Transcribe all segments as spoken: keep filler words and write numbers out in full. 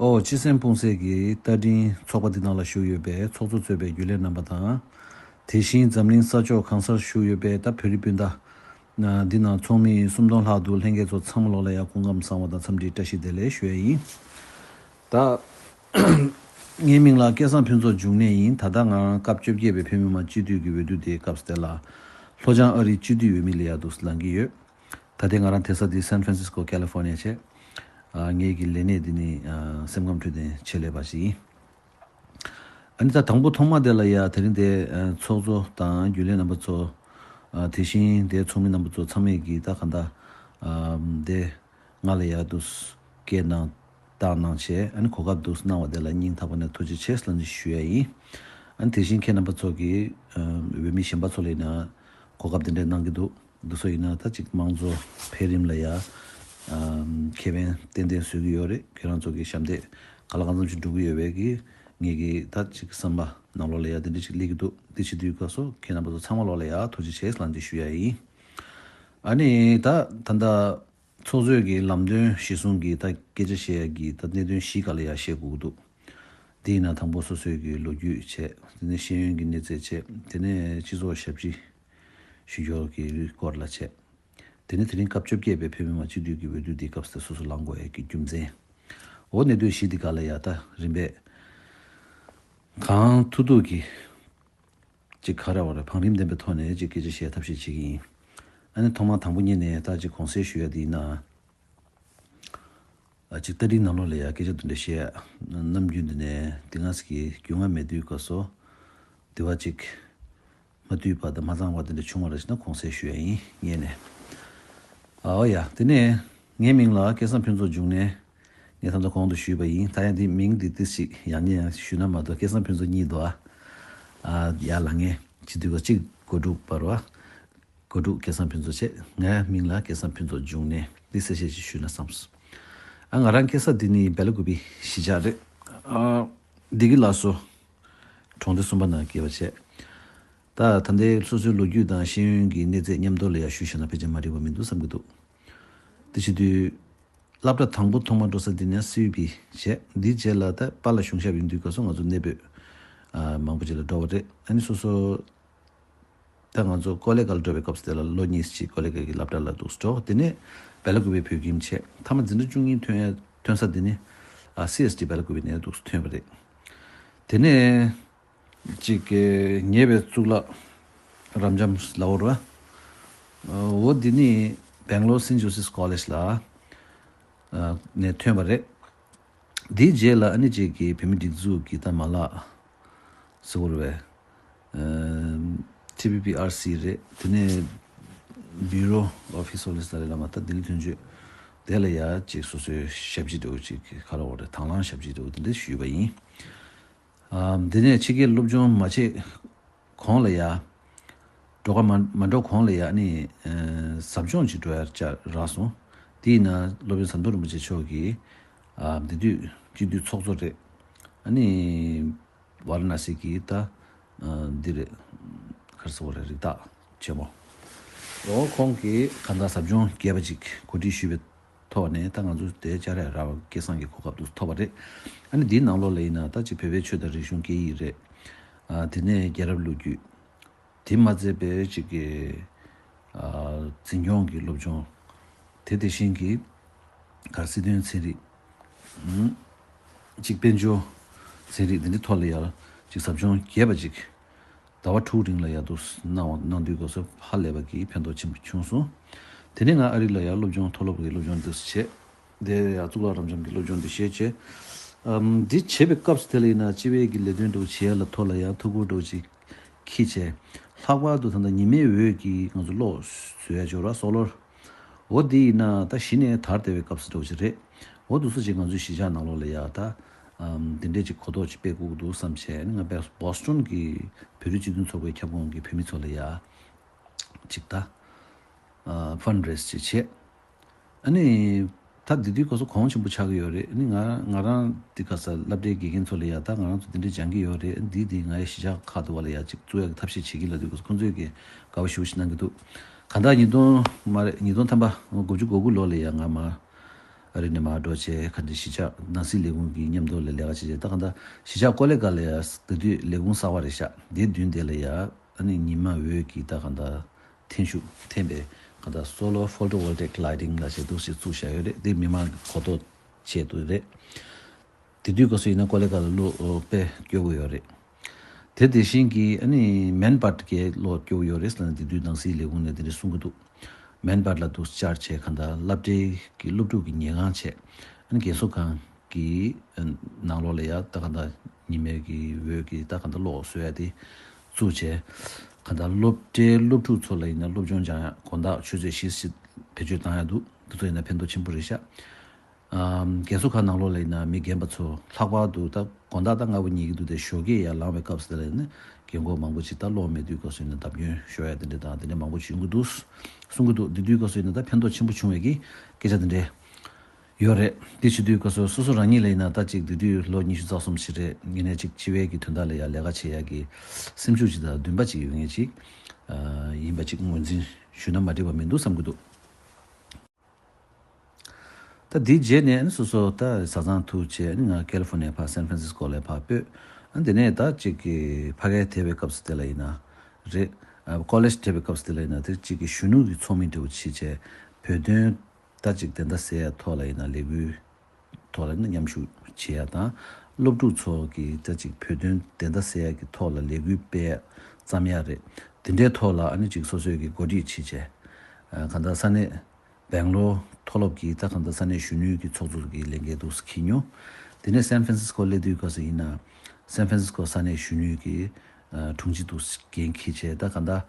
ཨོ། སྤྱི་སེམས་སྤུངས་སད་ཀྱི་རྟ་མགྲིན་ཚོགས་པ་འདི་ནང་ལ་ཞུགས་ཡོད་པའི་ཚོགས་གཙོ་གཙོས་པའི་རྒྱུན་ལས་རྣམ་པ་དང་། དེ་བཞིན་འཛམ་གླིང་ས་ཕྱོགས་གང་སར་བཞུགས་ཡོད་པའི་ད་བོད་རིགས་སྤུན་ཟླ། ན་འདི་ནང་ཚོགས་མི་སུམ་སྟོང་ལྷག་འདུག་ལྷན་རྒྱས་ཚོ་ཚང་མ་ལོག་ལ་ཡ་སྐུ་ཁམས་བཟང་བ་དང་འཚམས་འདྲིའི་བཀྲ་ཤིས་བདེ་ལེགས་ཞུ་ཡ་ཡིན། ད། ངའི་མིང་ལ་སྐལ་བཟང་ཕུན་ཚོགས་འབྱུང་གནས་ཡིན། ད་ལྟ་ང་རང་སྐབས་བཅོ་བརྒྱད་པའི་བོད་མི་མང་སྤྱི་འཐུས་ཀྱི་འོས་བསྡུ་དེའི་སྐབས་དེ་ལ། ལྷོ་བྱང་ཨ་རིའི་སྤྱི་འཐུས་འོས་མི་ལ་ཡ་འདུག་ལངས་ཀྱི་ཡོད། ད་ལྟའི་ང་རང་དེ་ས་འདི་San Francisco California བྱས། ཨ། ངེད་ཀྱི་ལས་གནས་འདི་ནི་ཨ། སེམས་ཁམས་འཕྲོད་བསྟེན་ཆེད་ལས་པ་ཞིག་ཡིན། ཨ་ནི་ད་དང་པོ་ཐོག་མ་དེ་ལ་ཡ་དེ་རིང་དེ་ཨ། ཚོགས་གཙོ་དང་རྒྱུན་ལས་རྣམ་པ་ཚོ། ཨ། དེ་བཞིན་དེའི་ཚོགས་མི་རྣམ་པ་ཚོ་ཚང་མས་ཀྱིས་ད་ག་འདྲ། ཨ། དེ་ང་ལ་ཡ་འདུག་སྐད་གནང་བཏང་གནང་བྱས། ཨ་ནི་གོ་སྐབས་འདུག་གནང་བ་དེ་ལ་སྙིང་ཐག་པ་ནས་ཐུགས་རྗེ་ཆེ་ལན་ཞུ་ཡ་ཡིན། ཨ་ནི་དེ་བཞིན་ཁྱེད་རྣམ་པ་ཚོ་གིས་ཨ། འོས་མི་གཞན་པ་ཚོ་ལ་ཡིན་ན་གོ་སྐབས་དེ་འདྲ་གནང་གི་འདུག་འདུག་སོ་ཡིན་ན་ད་ཅིག་དམངས་གཙོ་འཕེལ་རིམ་ལ་ཡ། ཨམ། ཁེ་ཕན་ཏན་ཏན་བཟོ་གི་ཡོད་རེད། ཁྱེད་རང་ཚོ་གི་ཞབས་འདེགས་ག་ལ་གང་འཚམ་ཞིག་འགྲོ་གི་ཡོད་པའི་གི་ངེད་ཀྱི་ད་ཅིག་བསམ་པ་ནང་ལོགས་ལ་ཡ་དེ་འདྲ་ཅིག་སླེབས་ཀྱི་འདུག་འདི་བྱེད་དུས་སྐབས་སུ་ཁྱེད་རྣམ་པ་ཚོ་ཚང་མ་ལོགས་ལ་ཡ་ཐུགས་རྗེ་ཆེ་ལན་ཅིག་ཞུ་ཡ་ཡིན། ཨ་ནི་ད་ད་ལྟ་ཚོགས་གཙོའི་གི་ལམ་སྟོན་གཞི་བཟུང་གི་ད་སྐད་ཆ་བཤད་ཡ་གི་ད་གནད་དོན་བཞི་སྒང་ལ་ཡ་བཤད་དགོས་ཀྱི་འདུག་འདི་ཡིན་ན་དང་པོ་སོ་སོའི་གི་ལོ་རྒྱུས་བྱས། དེ་ནས་ཤེས་ཡོན་གྱི་གནས་ཚད་བྱས། དེ་ནས་སྤྱི་ཚོགས་ཞབས་ཕྱི་ཞུ་སྐྱོར་གྱི་སྐོར་ལ་བྱས། དེ་ནས་དེ་རིང་སྐབས་བཅོ་བརྒྱད་པའི་བོད་མི་མང་སྤྱི་འཐུས་ཀྱི་འོས་བསྡུ་འདིའི་སྐབས་སུ་སོ་སོ་ལངས་དགོས་ཡས་ཀྱི་རྒྱུ་མཚན། འོ་གནད་དོན་བཞི་འདི་སྒང་ལ་ཡ་ད་རིམ་པས་གང་ཐུབ་ཐུབ་ཀྱིས་ཅིག་ག་རེ་བ་རེད། བང་རིམ་ལྡན་པའི་ཐོག་ནས་ཅིག་སྐད་ཆ་བཤད་ཐབས་ཤེས་བྱེད་ཀྱི་ཡིན། ཨ་ནི་ཐོག་མར་དང་པོ་ཉིད་ནས་ད་ཅིག་དགོངས་སེལ་ཞུ་ཡ་འདི་ཡིན་ན། ཨ། ཅིག་རྟ་མགྲིན་ནང་ལོགས་ལ་ཡ་སྐད་ཆ་འདི་འདྲ་བཤད་ཡ། ནམ་རྒྱུན་འདི་ནས་འདི་སྔ་ཟིག་གི་རྒྱུས་མངའ་མེད་དུས་སྐབས་སུ་འདི་བ་ཅིག་མ་འདོད་པ་དང་མ་གཙང་བ་འདི་འདྲ་བྱུང་བ་རེད་ཟེར་ན་དགོངས་སེལ་ཞུ་ཡ་ཡིན་ངས་ནས། ཨའོ་ཡ། དེ་ནས་ངའི་མིང་ལ་སྐལ་བཟང་ཕུན་ཚོགས་འབྱུང་གནས། ངས་ད་ལྟ་གོང་དུ་ཞུས་པ་ཡིན། ད་ཡང་འདི་མིང་འདི་ཏི་ཞིག་ཡང་ནས་ཡང་ཞུས་ན་མ་གཏོགས་སྐལ་བཟང་ཕུན་ཚོགས་གཉིས་འདུག་ཨ། ཨ་ཡ་ལ་ངས་བྱེད་དུས་སྐབས་གཅིག་གོ་སྒྲུབ་པར་བ། གོ་དྲུག་སྐལ་བཟང་ཕུན་ཚོགས་བྱས། ངའི་མིང་ལ་སྐལ་བཟང་ཕུན་ཚོགས་འབྱུང་གནས། འདི་གསལ་བཤད་ཅིག་ཞུས་ན་བསམས་སོང་། ཨ། ང་རང་སྐྱེས་ས་འདི་ནི་སྦེ་ལ་ཀུ་པེ་གཞིས་ཆགས་རེད། ཨ། བདེ་སྐྱིད་ལགས་སོ། གྲོང་སྡེ་གསུམ་པ་ནང་སྐྱེས་པ་བྱས། ད་ད་ལྟའི་སོ་སོའི་ལོ་རྒྱུས་དང་ཤེས་ཡོན་གྱི་གནས་ཚད་མཉམ་དུ་ལ་ཡང་ཞུས་བཞག་ན་ཕལ་ཆེར་མ་འགྲིག་པ་མི་འདུག་བསམ་གྱི་འདུག་དེ་བྱེད་དུས། སློབ་གྲྭ་དང་པོ་ཐོག་མར་འགྲོ་ས་འདི་ནས་སི་ཝི་པི་བྱས། འདིའི་རྗེས་ལ་ད་པཱ་ལགས་གཞུང་ཞབས་ཡིན་དུས་སྐབས་སུ་ང་ཚོ་གནས་སྤོས། ཨ། མང་པོ་ཅིག་ལ་འགྲོ་བ་རེད། ཨ་ནི་སོ་སོ། ད་ང་ཚོ་ཀོ་ལེ་གྷལ་འགྲོ་བའི་སྐབས་སུ་དེ་ལ་ལོ་གཉིས་ཅིག་ཀོ་ལེ་གྷལ་གྱི་སློབ་གྲྭ་ལ་འདུག་འགྲོ། དེ་ནས་སྦེ་ལ་ཀུ་པེ་བོད་ཁྱིམ་བྱས། མཐའ་མ་འཛིན་གྲྭ་བཅུ་གཉིས་ཐོན་ཡ་ཐོན་ས་འདི་ནི། ཨ། སི་ཨེས་ཊི་སྦེ་ལ་ཀུ་པེ་ནས་འདུག་ཐོན་པ་རེད། དེ་ནས་ཅིག་གི་ཉེ་བའི་གཙུག་ལག་རབ་འབྱམས་ལ་འོར་བ། འོ་འདི་ནི་སྦེང་ལོར་སེན་ཇོ་སིབ་ཀོ་ལེཇ་ལ་ནས་ཐོན་པ་རེད། དེའི་རྗེས་ལ་ཨ་ནི་ཅིག་གི་བོད་མི་སྒྲིག་འཛུགས་ཀྱི་ད་མ་ལག་ཟེར་བ་རེད་པས། ཨ། ཊི་བི་པི་ཨར་སི་རེད། དེ་ནས་Bureau of His Holiness Dalai Lama ད་ལྡི་ལི་དོན་གཅོད་དེ་ལ་ཡ་ཅིག་སོ་སོའི་ཞབས་ཕྱི་འདྲ་བོ་ཅིག་ག་རེ་བ་རེད། དང་བླངས་ཞབས་ཕྱི་འདྲ་བོ་དེ་འདྲ་ཞུས་པ་ཡིན། ཨ། འདི་ནས་ཕྱི་རྒྱལ་སློབ་སྦྱོང་མ་བྱས་གོང་ལ་ཡ། འགྲོ་ག་མ་མ་འགྲོ་གོང་ལ་ཡ་ནི། ཨ། ཟབ་སྦྱོང་ཅིག་འགྲོ་ཡ་ལྕགས་རག་སོང་། དེ་ཡིན་ན་སློབ་དཔོན་ཟམ་གདོང་རིན་པོ་ཆེ་མཆོག་གིས། ཨ། འདི་དུས་སྤྱི་འཐུས་ཚོགས་གཙོ་རེད། ཨ་ནི་ཝཱ་ར་ཎ་སི་གི་ད། ཨ། འདི་རེད། ག་རེ་ཟེར་བ་རེད། རིགས་བདག་ཆེན་མོ། འོ་ཁོང་གིས་གང་ལྟར་ཟབ་སྦྱོང་རྒྱས་པ་ཅིག་གོ་སྒྲིག་ཞུས་པའི་ཐོག་ནས་ད་ང་ཚོ་དེ་བཅར་ཡ་རག་པ་སྐལ་བཟང་གི་གོ་སྐབས་དུ་ཐོབ་པ་རེད། ཨ་ནི་འདིའི་ནང་ལོགས་ལ་ཡིན་ན་ད་ཅིག་བོད་པའི་ཆོས་དང་རིག་གཞུང་སྐད་ཡིག་རེད། ཨ། དེ་ནས་རྒྱལ་རབས་ལོ་རྒྱུས། དེ་མ་ཚད་པའི་ཅིག་གི། ཨ། འཛིན་སྐྱོང་གི་སློབ་སྦྱོང་། དེ་དེ་བཞིན་གྱི་གར་སྲིད་དོན་ཚན་རིག་ཨུམ། ཅིག་དཔལ་འབྱོར་ཚན་རིག་འདི་འདྲའི་ཐོག་ལ་ཡར་ཅིག་ཟབ་སྦྱོང་རྒྱས་པ་ཅིག་ཟླ་བ་དྲུག་རིང་ལ་ཡར་དུ་གནང་བ་གནང་དུས་སྐབས་སུ་ཧ་ལས་པ་གི་ཕན་ཐོགས་ཆེན་པོ་བྱུང་སོང་། དེ་ནས་ང་ཨ་རི་ལ་ཡར་སློབ་སྦྱོང་མཐོ་སློབ་ཀྱི་སློབ་སྦྱོང་འདི་བྱས། དེ་ཡང་གཙུག་ལག་རབ་འབྱམས་ཀྱི་སློབ་སྦྱོང་འདི་བྱས་བྱས། ཨམ། འདི་བྱེད་པའི་སྐབས་སུ་དེ་ལ་ཡིན་ན་སྤྱི་པའི་གི་ལས་དོན་འདྲ་བོ་བྱེད་ཡ་ལ་ཐོག་ལ་ཡང་ཐུགས་ཁུར་འདྲ་བོ་ཅིག་འཁྱེར་བྱས། ལྷག་པར་དུ་ད་ལྟ་ཉི་མའི་འོད་ཀྱིས་ང་ཚོ་གློག་བཟོ་ཡ་འབྱོར་བ་སོ་ལོར། འོ་འདི་ཡིན་ན་ད་གཞི་ནས་དར་བསྡད་པའི་སྐབས་སུ་འདྲ་བོ་ཅིག་རེད། འོ་འདུག་སེ་ཅིག་ང་ཚོའི་གཞིས་ཆགས་ནང་ལོགས་ལ་ཡ་ད། ཨམ། འདི་འདྲས་ཅིག་གོ་རྟོགས་ཅིག་སྤེལ་དགོས་ཀྱི་འདུག་བསམ་བྱས་ནས་ང་དཔེ་བོ་སི་ཊོན་གྱི་བོད་རིགས་སྤྱི་མཐུན་ཚོགས་པའི་ཁྱབ་ཁོངས་ཀྱི་བོད་མི་ཚོ་ལ་ཡ། ཅིག་ད། ཨ། ཕན་རེ་ཟི་ཅིག་བྱས། ཨ་ནི། ད་འདི་དུས་སྐབས་སུ་གོང་ཆེན་པོ་ཆགས་ཀྱི་ཡོད་རེད། ཨ་ནི་ང་ང་རང་འདི་ག་ས་སློབ་གྲྭའི་དགེ་རྒན་ཚོ་ལ་ཡ་ད་ང་རང་ཚོ་འདི་འདྲས་སྦྱང་གི་ཡོད་རེད། འདི་འདི་ང་ཡི་གཞིས་ཆགས་ཁག་ཏུ་བ་ལ་ཡ་ཅིག་བཙུགས་ཡག་གི་ཐབས་ཤེས་བྱེད་ཀྱི་ལབ་དུས་སྐབས་སུ་ཁོང་ཚོས་ཀྱི་དགའ་བ་ཞེ་པོ་ཞིག་གནང་གི་འདུག་གང་ལྟར་ཉིས་སྟོང་མ་རེད། ཉིས་སྟོང་ཐམ་པ་དགུ་བཅུ་གོ་དགུ་ལོ་ལ་ཡ་ང་མ། ཨ་རི་ནས་མར་འགྲོ་བྱས་ག་འདྲ་གཞིས་ཆགས་ནང་སྲིད་ལས་ཁུངས་ཀྱི་མཉམ་དུ་ལ་ལས་ཀ་བྱེད་བྱས། ད་ག་འདྲ་གཞིས་ཆགས་ཀོ་ལེ་གྷལ་ལ་ཡ་དེ་དུས་ལས་ཁུངས་གསར་པ་རེད་ཤག་དེ་མདུན་དེ་ལ་ཡ་ཨ་ནི་ཉི་མ་འོད་ཀྱི་ད་ག་འདྲ་འཐེན་ཤུགས་འཐེན་པའི་ག་འདྲ་solar photovoltaic lighting ལབ་བྱས་འདུག་སེ་བཙུགས་བཞག་ཡོད་རེད། དེ་མི་མང་གི་གོ་རྟོགས་ཆེད་དུ་རེད། དེ་དུས་སྐབས་སུ་ཡིན་ན་ཀོ་ལེ་གྷལ་ལ་གློག་དཔེ་སྐྱོ་པོ་ཡོད་རེད། དེ་དེ་བཞིན་གྱི་ཨ་ནི་མན་སྦར་གྱི་གློག་སྐྱོ་པོ་ཡོད་རེད་ཟེར་ནས་དེ་དུས་ནང་སྲིད་ལས་ཁུངས་ནས་དེ་འདྲ་གསུང་གི་འདུག་མན་སྦར་ལ་འདུག་བཅར་བྱས་ག་འདྲ་སློབ་གྲྭའི་གི་སློབ་ཕྲུག་གི་ཉལ་ཁང་བྱས། ཨ་ནི་རྒན་གསོ་ཁང་གི་ནང་ལོགས་ལ་ཡ་ད་ག་འདྲ་ཉི་མའི་གི་འོད་ཀྱི་ད་ག་འདྲ་གློག་བཟོ་ཡ་དེ་བཙུགས་བྱས། ག་འདྲ་སློབ་གྲྭའི་སློབ་ཕྲུག་ཚོ་ལ་ཡིན་ན་སློབ་སྦྱོང་སྦྱང་ཡ་དགོང་དག་ཆུ་ཚོད་བཞི་བཞི་བེད་སྤྱོད་བཏང་ཡ་འདུག་དེ་ཚོ་ཡིན་ན་ཕན་ཐོགས་ཆེན་པོ་རེད་ཤག་ཨམ། རྒན་གསོ་ཁང་ནང་ལོགས་ལ་ཡིན་ན་མི་རྒན་པ་ཚོ་ལྷག་པར་དུ་ད་དགོང་དག་ད་སྔ་པོ་ཉལ་གི་འདུག་སྟེ་ཞོགས་ཀས་ཡར་ལངས་པའི་སྐབས་སུ་དེ་ལ་ཡིན་ན་རྒན་གོག་མང་པོ་ཅིག་ད་གློག་མེད་དུས་སྐབས་སུ་ཡིན་ན་བརྡབ་སྐྱོན་ཤོར་ཡ་དེ་འདྲ་དང་དེ་འདྲ་མང་པོ་ཅིག་ཡོང་གི་འདུག་གསུང་གི་འདུག་དེ་དུས་སྐབས་སུ་ཡིན་ན་ད་ཕན་ཐོགས་ཆེན་པོ་བྱུང་བའི་གི་སྐད་ཆ་དེ་འདྲ་ཡོད་རེད། དེ་བྱེད་དུས་སྐབས་སུ་སོ་སོ་རང་ཉིད་ལ་ཡིན་ན་ད་ཅིག་དེ་དུས་ལོ་ཉི་ཤུ་རྩ་གསུམ་ཞིག་རེད། ངེད་ནས་ཅིག་སྤྱི་པའི་གི་དོན་དག་ལ་ཡ་ལས་ཀ་བྱེད་ཡ་གི་སེམས་ཤུགས་ཅིག་དང་འདུན་པ་ཅིག་ཡོད་མཁན་ཅིག་ཨ། ཡིན་པ་ཅིག་ངོས་འཛིན་ཞུས་ན་མ་འགྲིག་པ་མི་འདུག་བསམ་གྱི་འདུག་ད་འདིའི་རྗེས་ནས་ཨ་ནི་སོ་སོ་ད་བཟའ་ཚང་ཐུག་བྱས་ཨ་ནི་ང་ཀེ་ལི་ཧྥོར་ནི་ཡ་ཕར་སན་ཧྥ་རན་སིས་ཀོ་ལ་ཕར་སྤོས། ཨ་ནི་དེ་ནས་ད་ཅིག་གི་ཕ་གིར་ཐེ་བའི་སྐབས་སུ་དེ་ལ་ཡིན་ན་རེད། ཨ། ཀོ་ལེཇ་ཐེ་བའི་སྐབས་སུ་དེ་ལ་ཡིན་ན་དེ་ཅིག་གི་གཞོན་ནུ་གི་ཚོགས་མི་འདྲ་བོ་བྱས་བྱས་བོད་དོན་ད་ཅིག་བདེན་མཐའ་གསལ་ཡ་ཐོག་ལ་ཡིན་ན་ལས་འགུལ་ཐོག་ལ་ཡིན་ན་མཉམ་ཞུགས་བྱེད་ཡ་དང་། སློབ་ཕྲུག་ཚོ་གི་ད་ཅིག་བོད་དོན་བདེན་མཐའ་གསལ་ཡ་གི་ཐོག་ལ་ལས་འགུལ་སྤེལ་ཡ་བརྩམ་ཡ་རེད། དེ་འདྲའི་ཐོག་ལ་ཨ་ནི་ཅིག་སོ་སོའི་གི་འགོ་ཁྲིད་བྱས་བྱས། ཨ། གང་ལྟར་ས་གནས་སྦེང་ལོར་མཐོ་སློབ་ཀྱི་ད་གང་ལྟར་ས་གནས་གཞོན་ནུའི་གི་ཚོགས་གཙོ་གི་ལས་འགན་འདུག་སེ་འཁྱེར་མྱོང་། དེ་ནས་སན་ཧྥ་རན་སིས་ཀོ་སླེབས་དུས་སྐབས་སུ་ཡིན་ན་སན་ཧྥ་རན་སིས་ཀོ་ས་གནས་གཞོན་ནུའི་གི་ཨ། དྲུང་ཆེ་འདུག་སེ་འགན་འཁྱེར་བྱས། ད་གང་ལྟར་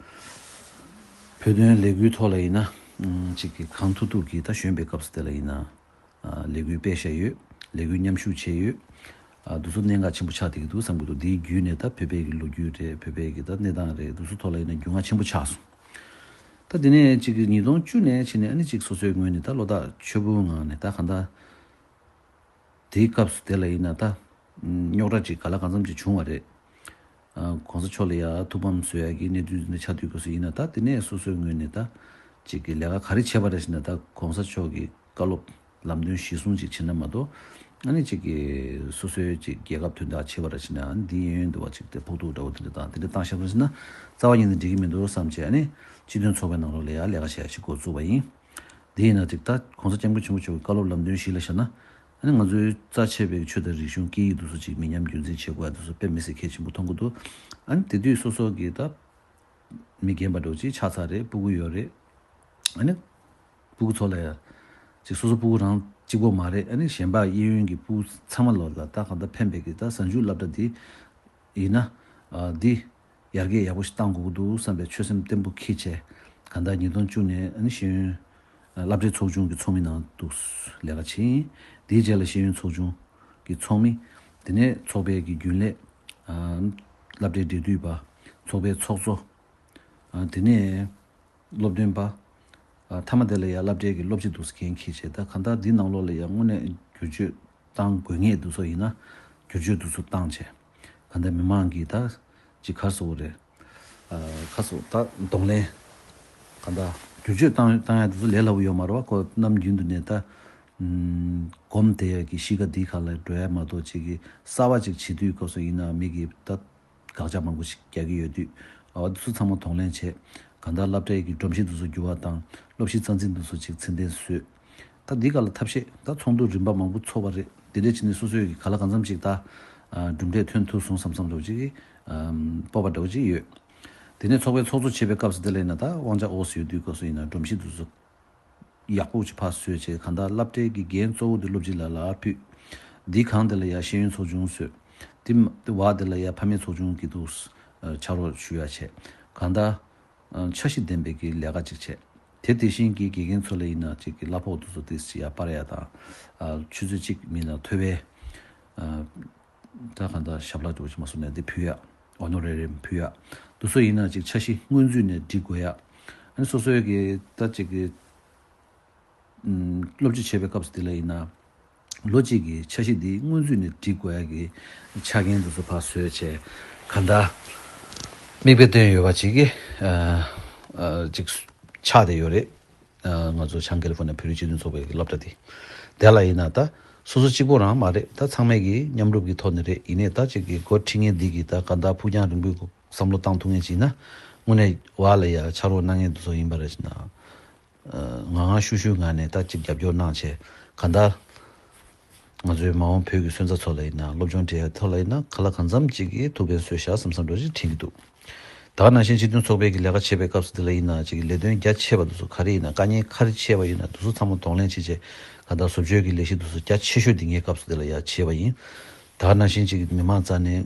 བོད་དོན་ལས་འགུལ་ཐོག་ལ་ཡིན་ན་ཨམ། ཅིག་གི་གང་ཐུབ་ཐུབ་ཀྱིས་ད་གཞོན་པའི་སྐབས་སུ་དེ་ལ་ཡིན་ན་ཨ། ལས་འགུལ་སྤེལ་བཞག་ཡོད། ལས་འགུལ་མཉམ་ཞུགས་བྱས་ཡོད། ཨ། དེ་ཚོ་གནད་འགག་ཆེན་པོ་ཆགས་བསྡད་ཀྱི་འདུག་བསམ་གྱི་འདུག་དེའི་བརྒྱུད་ནས་ད་བོད་པའི་གི་ལོ་རྒྱུས་རེད། བོད་པའི་གི་ད་གནས་སྟངས་རེད། དེ་ཚོ་ཐོག་ལ་ཡིན་ན་རྒྱུས་མངའ་ཆེན་པོ་ཆགས་སོང་། ད་དེ་ནས་ཅིག་གི་ཉིས་སྟོང་བཅུ་ནས་ཕྱིན་ནས་ཨ་ནི་ཅིག་སོ་སོའི་ངོས་ནས་ད་བློ་ཐག་ཆོད་པོའི་ངང་ནས་ད་གང་ལྟར་དེའི་སྐབས་སུ་དེ་ལ་ཡིན་ན་ད་རྙོག་དྲ་ཅིག་ག་ལ་གང་འཚམ་ཅིག་བྱུང་བ་རེད། ཨ། གོང་ས་མཆོག་ལ་ཡ་ཐུགས་ཕམ་བཟོ་ཡ་གི་གནས་ཚུལ་འདི་ཆགས་དུས་སྐབས་སུ་ཡིན་ན། ད་དེ་ནས་སོ་སོའི་ངོས་ནས་ད་ཅིག་གི་ལས་ཀ་ག་རེ་བྱས་པ་རེད་ཟེར་ན། ད་གོང་ས་མཆོག་གི་བཀའ་སློབ་ལམ་སྟོན་གཞིར་བཟུང་ཅིག་བྱས་ན་མ་གཏོགས། ཨ་ནི་ཅིག་གི་སོ་སོའི་ཅིག་རྒྱལ་ཁབ་དོན་དག་བྱས་པ་རེད་ཟེར་ན། ཨ་ནི་འདི་གཡས་གཡོན་དུ་བ་ཅིག་དེ་ཕོག་ཐུག་འདྲ་བོ་དེ་འདྲ་དང་དེ་འདྲ་བཏང་བཞག་པ་རེད་ཟེར་ན་རྩ་བ་ཉིད་ནས་འགྲིག་གི་མི་འདུག་བསམ་བྱས། ཨ་ནི་སྤྱི་མཐུན་ཚོགས་པའི་ནང་ལོགས་ལ་ཡ་ལས་ཀ་བྱེད་ཡ་ཞིག་འགོ་བཙུགས་པ་ཡིན། དེ་ཡིན་ན་ཅིག་ད་གོང་ས་སྐྱབས་མགོན་ཆེན་པོ་མཆོག་གི་བཀའ་སློབ་ལམ་སྟོན་གཞི་ལ་བཞག་ན། ཨ་ནི་ང་ཚོའི་རྩ་ཆེ་བའི་ཆོས་དང་རིག་གཞུང་སྐད་ཡིག་དེ་ཚོ་ཅིག་མི་ཉམས་རྒྱུན་འཛིན་བྱེད་དགོས་ཡ་དེ་ཚོ་དཔེ་མི་སྲིད་གལ་ཆེན་པོ་མཐོང་གི་འདུག་ཨ་ནི་དེ་དུས་སོ་སོ་གི་ད་མི་རྒན་པ་འདྲ་བོ་ཅིག་ཆགས་ཚར་རེད། སྤུ་གུ་ཡོད་རེད། ཨ་ནི་སྤུ་གུ་ཚོ་ལ་ཡ་ཅིག་སོ་སོ་སྤུ་གུ་རང་གཅིག་པོ་མ་རེད། ཨ་ནི་གཞན་པ་གཡས་གཡོན་གྱི་སྤུ་གུ་ཚང་མ་ལོ་ལ་ད་གང་ལྟར་ཕན་པའི་གི་ད་གཟའ་མཇུག་སློབ་གྲྭ་འདི་ཡིན་ན། ཨ། འདི་ཡར་རྒྱས་ཡག་པོ་ཞིག་གཏང་དགོས་ཀྱི་འདུག་བསམ་པའི་ཆོད་སེམས་བརྟན་པོ་འཁྱེར་བྱས། གང་ལྟར་ཉིས་སྟོང་བཅུ་ནས་ཨ་ནི་ཤེས་ཡོན་སློབ་གྲྭའི་ཚོགས་ཆུང་གི་ཚོགས་མི་ནང་དུ་ལས་ཀ་བྱས་ཡིན། དེའི་རྗེས་ལ་ཤེས་ཡོན་ཚོགས་ཆུང་གི་ཚོགས་མི། དེ་ནས་ཚོགས་པའི་གི་རྒྱུན་ལས། ཨ། སློབ་གྲྭའི་འབྲེལ་མཐུད་པ། ཚོགས་པའི་ཚོགས་གཙོ། ཨ། དེ་ནས་སློབ་སྟོན་པ། ཨ། མཐའ་མ་དེ་ལ་ཡ་སློབ་གྲྭའི་གི་སློབ་སྤྱི་འདུག་སེ་འགན་འཁྱེར་བྱས། ད་གང་ལྟར་འདི་ནང་ལོགས་ལ་ཡ་དངོས་གནས་བསྒྱུར་བཅོས་བཏང་དགོས་ངེས་འདུག་སོ་ཡིན་ན་བསྒྱུར་བཅོས་འདུག་སོ་བཏང་བྱས། གང་ལྟར་མི་མང་གིས་ད་ཅིག་ག་རེ་ཟེར་དགོས་རེད། ཨ། ག་རེ་ཟེར་ད་གདོང་ལེན། གང་ལྟར་བསྒྱུར་བཅོས་བཏང་བཏང་ཡ་འདུག་སོ་ལས་སླ་པོ་ཡོད་མ་རེད་བ། ཁོ་ནམ་རྒྱུན་དུ་ནས་ད་ཨམ། གོམས་བསྡད་ཡ་གི་གཤིས་ཀ་འདི་ག་ལ་འགྲོ་ཡ་མ་གཏོགས་ཅིག་གི་གསར་པ་ཅིག་བྱེད་དུས་སྐབས་སུ་ཡིན་ན་མི་གིས་ད་དགག་བྱ་མང་པོ་ཞིག་རྒྱག་གི་ཡོད་དུས། ཨ། འདི་ཚོ་ཚང་མ་གདོང་ལེན་བྱས། གང་ལྟར་སློབ་གྲྭའི་གི་སྒྲོམ་གཞི་འདི་ཚོ་འགྱུར་བ་བཏང་། སློབ་གཞི་རྩ་འཛིན་འདི་ཚོ་ཅིག་ཚད་ལྡན་བཟོས། ད་འདི་ག་ལ་ཐབས་ཤེས་ད་ཚོགས་འདུ་རིམ་པ་མང་པོ་ཚོགས་པ་རེད། དེ་འདྲས་བྱས་ནས་སོ་སོའི་གི་ག་ལ་གང་འཚམ་ཅིག་ད་ཨ། གྲུབ་འབྲས་ཐོན་ཐུབ་སོང་བསམ་བསམ་འདྲ་བོ་ཅིག་གི་ཨམ། སྤོབས་པ་འདྲ་བོ་ཅིག་ཡོད། དེ་ནས་ཚོགས་པའི་ཚོགས་གཙོ་བྱེད་པའི་སྐབས་སུ་དེ་ལ་ཡིན་ན་ད་དབང་ཆ་འོག་སུ་ཡོད་དུས་སྐབས་སུ་ཡིན་ན་སྒྲོམ་གཞི་འདི་ཚོ་ཡག་པོ་ཅིག་ཕར་བཟོས་བྱས། གང་ལྟར་སློབ་གྲྭའི་གི་འགན་གཙོ་བོ་དེ་སློབ་སྤྱི་ལ་ལ་ཕུད། འདིའི་སྒང་དེ་ལ་ཡ་ཤེས་ཡོན་ཚོགས་ཆུང་བཟོས། དེ་དེ་བར་དེ་ལ་ཡ་ཕ་མའི་ཚོགས་ཆུང་གི་འདུག་སེ་ཕྱག་རོགས་ཞུ་ཡ་བྱས། གང་ལྟར་ཨ། འཆར་གཞི་ལྡན་པའི་གི་ལས་ཀ་ཅིག་བྱས། དེ་དེ་བཞིན་གྱི་དགེ་རྒན་ཚོ་ལ་ཡིན་ན་ཅིག་གི་གླ་ཕོགས་དེ་ཚོ་ཏོག་ཙམ་ཡར་སྤར་ཡ་དང་། ཨ། ཆུ་ཚོད་གཅིག་མིན་ན་ཐོབ་པའི། ཨ། ད་གང་ལྟར་ཞབས་ལྷག་འདྲ་བོ་ཅིག་མ་སོང་ནས་འདི་ཕུལ་ཡ། ཨོ་ནོ་རེ་རིམ་ཕུལ་ཡ། འདི་ཚོ་ཡིན་ན་ཅིག་འཆར་གཞི་སྔོན་ཚུད་ནས་སྒྲིག་དགོས་ཡ། ཨ་ནི་སོ་སོའི་གི་ད་ཅིག་གི་ཨམ། སློབ་སྤྱི་བྱེད་པའི་སྐབས་སུ་དེ་ལ་ཡིན་ན། ལོ་གཅིག་གི་འཆར་གཞི་འདི་སྔོན་ཚུད་ནས་སྒྲིག་དགོས་ཡ་གི་ཆ་རྐྱེན་དེ་ཚོ་ཕར་བཟོས་བྱས། གང་ལྟར་མིག་དཔེ་སྟོན་ཡོད་པ་ཅིག་གི་ཨ། ཨ། ཅིག་ཆགས་བསྡད་ཡོད་རེད། ཨ། ང་ཚོ་བྱང་ཀེ་ལི་ཧྥོ་ནི་ཡ་བོད་རིགས་སྤྱི་མཐུན་ཚོགས་པའི་སློབ་གྲྭ་དེ། དེ་ལ་ཡིན་ན་ད་སོ་སོ་གཅིག་པོ་རང་མ་རེད། ད་ཚང་མས་ཀྱི་མཉམ་རུབ་ཀྱི་ཐོག་ནས་རེད། ཡིན་ནའི་ད་ཅིག་གི་འགོ་ཁྲིད་མཁན་འདི་གི་ད་ག་ད་ཕུགས་རྒྱང་རིང་པོའི་བསམ་བློ་བཏང་ཐུབ་མཁན་ཅིག་ཡིན་ན་དངོས་གནས་བ་ལ་ཡ་ཕྱག་རོགས་གནང་མཁན་དེ་ཚོ་ཡིན་པ་རེད་ཅེ་ན། ངང་ངང་ཤུགས་ཤུགས་ངང་ནས་ད་ཅིག་རྒྱབ་སྐྱོར་གནང་བྱས་ག་ད། ང་ཚོའི་མ་འོངས་བོད་ཀྱི་སོན་རྩ་ཚོ་ལ་ཡིན་ན་སློབ་སྦྱོང་སྤྲད་ཡ་ཐོག་ལ་ཡིན་ན་ག་ལ་གང་འཚམ་ཅིག་གིས་ཐུགས་ཕན་གསོས་ཤག་བསམ་བསམ་འདྲ་ཅིག་དྲན་གྱི་འདུག་ད་ག་ནང་བཞིན་སྤྱི་མཐུན་ཚོགས་པའི་གི་ལས་ཀ་བྱེད་པའི་སྐབས་སུ་དེ་ལ་ཡིན་ན་ཅིག་ལས་དོན་རྒྱ་ཆེ་བ་དེ་ཚོ་ག་རེ་ཡིན་ན་དཀའ་ངལ་ག་རེ་ཆེ་བ་ཡིན་ན་དེ་ཚོ་ཚང་མ་གདོང་ལེན་བྱེད་བྱས་ག་ད་བཟོ་བཅོས་ཀྱི་ལས་གཞི་དེ་ཚོ་རྒྱ་ཆེ་ཤོས་དེ་ངའི་སྐབས་སུ་དེ་ལ་ཡ་བྱས་པ་ཡིན། ད་ག་ནང་བཞིན་ཅིག་མི་མང་རྩ་ནས།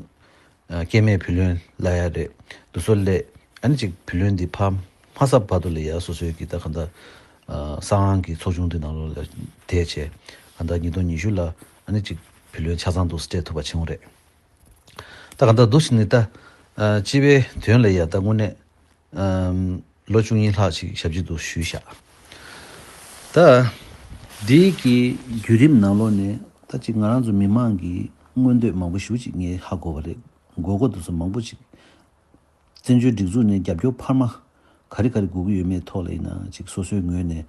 ཨ་སྐྱེ་དམན་བུ་ལོན་ལ་ཡ་རེད། དེ་ཚོ་སླེབས། ཨ་ནི་ཅིག་བུ་ལོན་འདི་ཕར་མ་གསབ་བར་དུ་ལ་ཡ་སོ་སོའི་གི་ད་ག་ད། ཨ་གསང་ཁང་གི་ཚོགས་ཆུང་འདི་ནང་ལོགས་ལ་བསྡད་བྱས་ག་ད་ཉིས་སྟོང་ཉི་ཤུ་ལ་ཨ་ནི་ཅིག་བུ་ལོན་ཆ་ཚང་དུ་སྤྲད་ཐུབ་པ་བྱུང་རེད། ད་ག་ད་འདུག་ཕྱིན་ནི་ད། ཨ་སྤྱི་པའི་དོན་ལ་ཡ་ད་དངོས་གནས། ཨམ་ལོ་བཅུ་གཉིས་ལྷག་ཅིག་ཞབས་ཕྱི་དུ་ཞུས་བཞག་ད་འདི་གི་བརྒྱུད་རིམ་ནང་ལོགས་ནས་ད་ཅིག་ང་རང་ཚོ་མི་མང་གི་མངོན་འདོད་མང་པོ་ཞེ་པོ་ཅིག་ངས་ཧ་གོ་བ་རེད། དགོས་མཁོ་དེ་ཚོ་མང་པོ་ཅིག་བཙན་བྱོལ་སྒྲིག་འཛུགས་ནས་རྒྱབ་སྐྱོར་འཕར་མ་ག་རེ་ག་རེ་དགོས་ཀྱི་ཡོད་མེད་ཐོག་ལ་ཡིན་ན་ཅིག་སོ་སོའི་ངོས་ནས་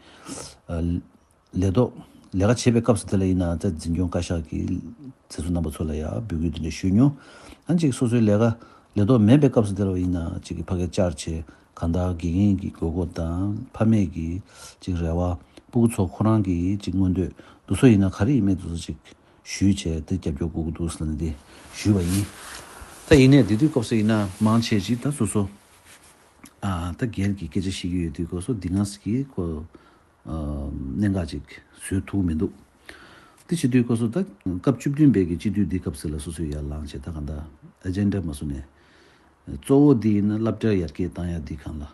ཨ་ལས་ཐོག་ལས་ཀ་བྱེད་པའི་སྐབས་སུ་དེ་ལ་ཡིན་ན་ད་འཛིན་སྐྱོང་བཀའ་ཤག་གི་མཛད་གཙོ་རྣམ་པ་ཚོ་ལ་ཡང་འབོད་སྐུལ་དེ་འདྲ་ཞུས་མྱོང་། ཨ་ཅིག་སོ་སོའི་ལས་ཀ་ལས་ཐོག་མེད་པའི་སྐབས་སུ་དེ་ལ་ཡིན་ན་ཅིག་གི་ཕ་གིར་བཅར་བྱས་གང་ལྟར་དགེ་རྒན་གྱི་དགོས་མཁོ་དང་ཕ་མེས་ཀྱི་ཅིག་རེ་བ་སྤུ་གུ་ཚོ་ཁོ་རང་གི་ཅིག་མངོན་འདོད་དེ་ཚོ་ཡིན་ན་ག་རེ་ཡིན་མེད་དེ་ཚོ་ཅིག་ཞུས་བྱས་དེ་རྒྱབ་སྐྱོར་དགོས་ཀྱི་འདུག་ཟེར་ནས་དེ་ཞུས་པ་ཡིན། ད་ཡིན་ནའི་དེ་དུས་སྐབས་སུ་ཡིན་ན་མང་ཆེ་ཅིག་ད་སོ་སོ་ཨ་ད་སྒེར་གྱི་སྐད་ཆ་བཤད་ཀྱི་ཡོད་དུས་སྐབས་སུ་འདི་སྔ་ཞིག་གི་ཁོ་ཨ་གནད་འགག་ཅིག་བཟོས་ཐུབ་མི་འདུག་དེ་བྱེད་དུས་སྐབས་སུ་ད་སྐབས་བཅུ་བདུན་པའི་གི་སྤྱི་འཐུས་འདི་སྐབས་སུ་ལ་སོ་སོས་ཡར་ལངས་བྱས་ད་གང་ལྟར་ཨེ་ཇེན་ཌ་མ་བཟོ་ནས་གཙོ་བོ་འདི་ཡིན་ན་སློབ་གྲྭ་ཡར་རྒྱས་བཏང་ཡ་འདི་སྒང་ལ་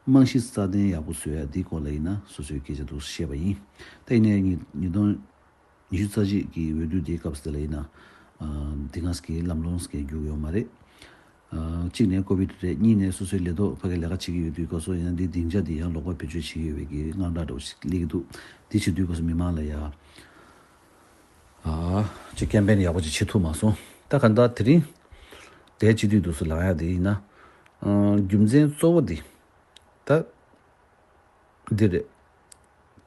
རྨང་གཞི་སྲ་བརྟན་ཡག་པོ་བཟོ་ཡ་འདི་སྐོར་ལ་ཡིན་ན་སོ་སོའི་སྐད་ཆ་འདུག་བཤད་པ་ཡིན། ད་ཡིན་ནའི་ཉིས་ཉིས་སྟོང་ཉི་ཤུ་རྩ་གཅིག་གི་འོས་བསྡུ་དེའི་སྐབས་སུ་དེ་ལ་ཡིན་ན། ཨ་འདི་སྔ་ཞིག་གི་ལམ་ལྷོང་ཞིག་རྒྱུགས་ཡོད་མ་རེད། ཨ་གཅིག་ནས་ཀོ་བིད་རེད། གཉིས་ནས་སོ་སོའི་ལས་ཐོག་ཕ་གི་ལས་ཀ་བྱེད་ཀྱི་ཡོད་དུས་སྐབས་སུ་ཡིན་ན་འདི་སྡིངས་ཆ་འདི་ཡང་ལོག་པ་བེད་སྤྱོད་བྱེད་ཀྱི་ཡོད་པའི་གི་དངངས་སྐྲག་འདྲ་བོ་ཞིག་སླེབས་ཀྱི་འདུག་འདི་བྱེད་དུས་སྐབས་སུ་མི་མང་ལ་ཡ། ཨ་ཅིག་ཀེམ་པེན་ཡག་པོ་ཅིག་བྱེད་ཐུབ་མ་སོང་། ད་ག་ད་དེ་རིང་དེ་སྤྱི་འཐུས་འདུག་སུ་ལངས་ཡ་དེ་ཡིན་ན། ཨ་རྒྱུ་མཚན་གཙོ་བོ་འདི། ད། འདི་རེད།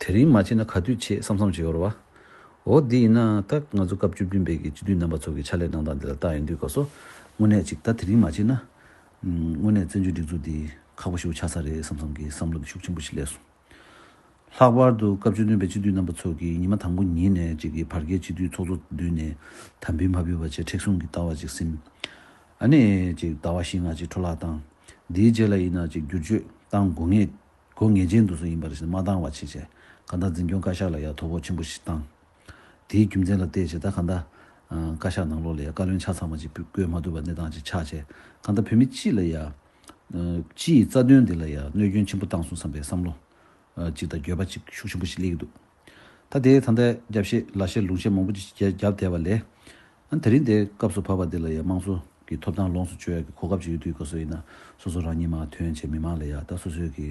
དེ་རིང་མ་བྱས་ན་ག་དུས་བྱེད་བསམ་བསམ་བྱེད་ཡོད་རེད་བ། འོ་འདི་ཡིན་ན་ད་ང་ཚོ་སྐབས་བཅུ་བདུན་པའི་གི་སྤྱི་འཐུས་རྣམ་པ་ཚོ་གི་ཕྱག་ལས་གནང་སྟངས་འདི་ལ་ལྟ་ཡོང་དུས་སྐབས་སུ་དངོས་གནས་ཅིག་ད་དེ་རིང་མ་བྱས་ན། དངོས་གནས་བཙན་བྱོལ་སྒྲིག་འཛུགས་འདི་ཁག་པོ་ཞེ་པོ་ཆགས་ས་རེད་བསམ་བསམ་གི་བསམ་བློ་འདི་ཤུགས་ཆེན་པོ་ཞིག་སླེབས་སོང་། ལྷག་པར་དུ་སྐབས་བཅུ་བདུན་པའི་སྤྱི་འཐུས་རྣམ་པ་ཚོ་གིས་ཉི་མ་དང་པོ་ཉིན་ནས་ཅིག་གི་བར་བརྒལ་སྤྱི་འཐུས་ཚོགས་གཙོ་བསྡུས་ནས་དམ་འབུལ་མ་ཕུལ་བ་བྱས་མཁྲེགས་བཟུང་གི་ལྟ་བ་ཅིག་ཟིན། ཨ་ནི་ཅིག་ཟླ་བ་བཞི་ལྔ་ཅིག་འཕྲོ་བརླག་བཏང་། འདིའི་རྗེས་ལ་ཡིན་ན་ཅིག་བསྒྱུར་བཅོས་བཏང་དགོས་ངེས། དགོས་ངེས་ཅན་དུ་སུ་ཡིན་པར་ཞིག་མ་བཏང་བ་བྱས་བྱས་གང་ལྟར་འཛིན་སྐྱོང་བཀའ་ཤག་ལ་ཡང་དོ་ཕོག་ཆེན་པོ་ཞིག་བཏང་། དེའི་རྒྱུ་མཚན་ལ་བལྟས་བྱས་ད་གང་ལྟར་ཨ་བཀའ་ཤག་ནང་ལོགས་ལ་ཡང་བཀའ་བློན་ཆ་ཚང་མ་ཅིག་བསྐོས་མ་ཐུབ་པ་གནས་སྟངས་ཅིག་ཆགས་བྱས་གང་ལྟར་བོད་མི་སྤྱི་ལ་ཡང་སྤྱི་ཡི་རྩ་དོན་འདི་ལ་ཡང་གནོད་སྐྱོན་ཆེན་པོ་བཏང་སོང་བསམ་པའི་བསམ་བློ་ཅིག་དང་འགྱོད་པ་ཅིག་ཤུགས་ཆེན་པོ་ཞིག་སླེབས་ཀྱི་འདུག་ད་དེ་ད་ལྟ་རྒྱབ་བཤད་ལག་བཤད་ལུང་བཤད་མང་པོ་ཅིག་བརྒྱབ་བསྡད་པ་ལས། ཨ་དེ་རིང་དེ་སྐབས་སུ་བབས་པ་འདི་ལ་ཡང་དམངས་གཙོ་གི་ཐོབ་ཐང་ལོངས་སུ་སྤྱོད་ཡག་གི་གོ་སྐབས་ཅིག་ཡོད་དུས་སྐབས་སུ་ཡིན་ན་སོ་སོ་རང་ཉིད་མར་ཐོན་བྱས་མི་མང་ལ་ཡང་ད་སོ་སོའི་གི་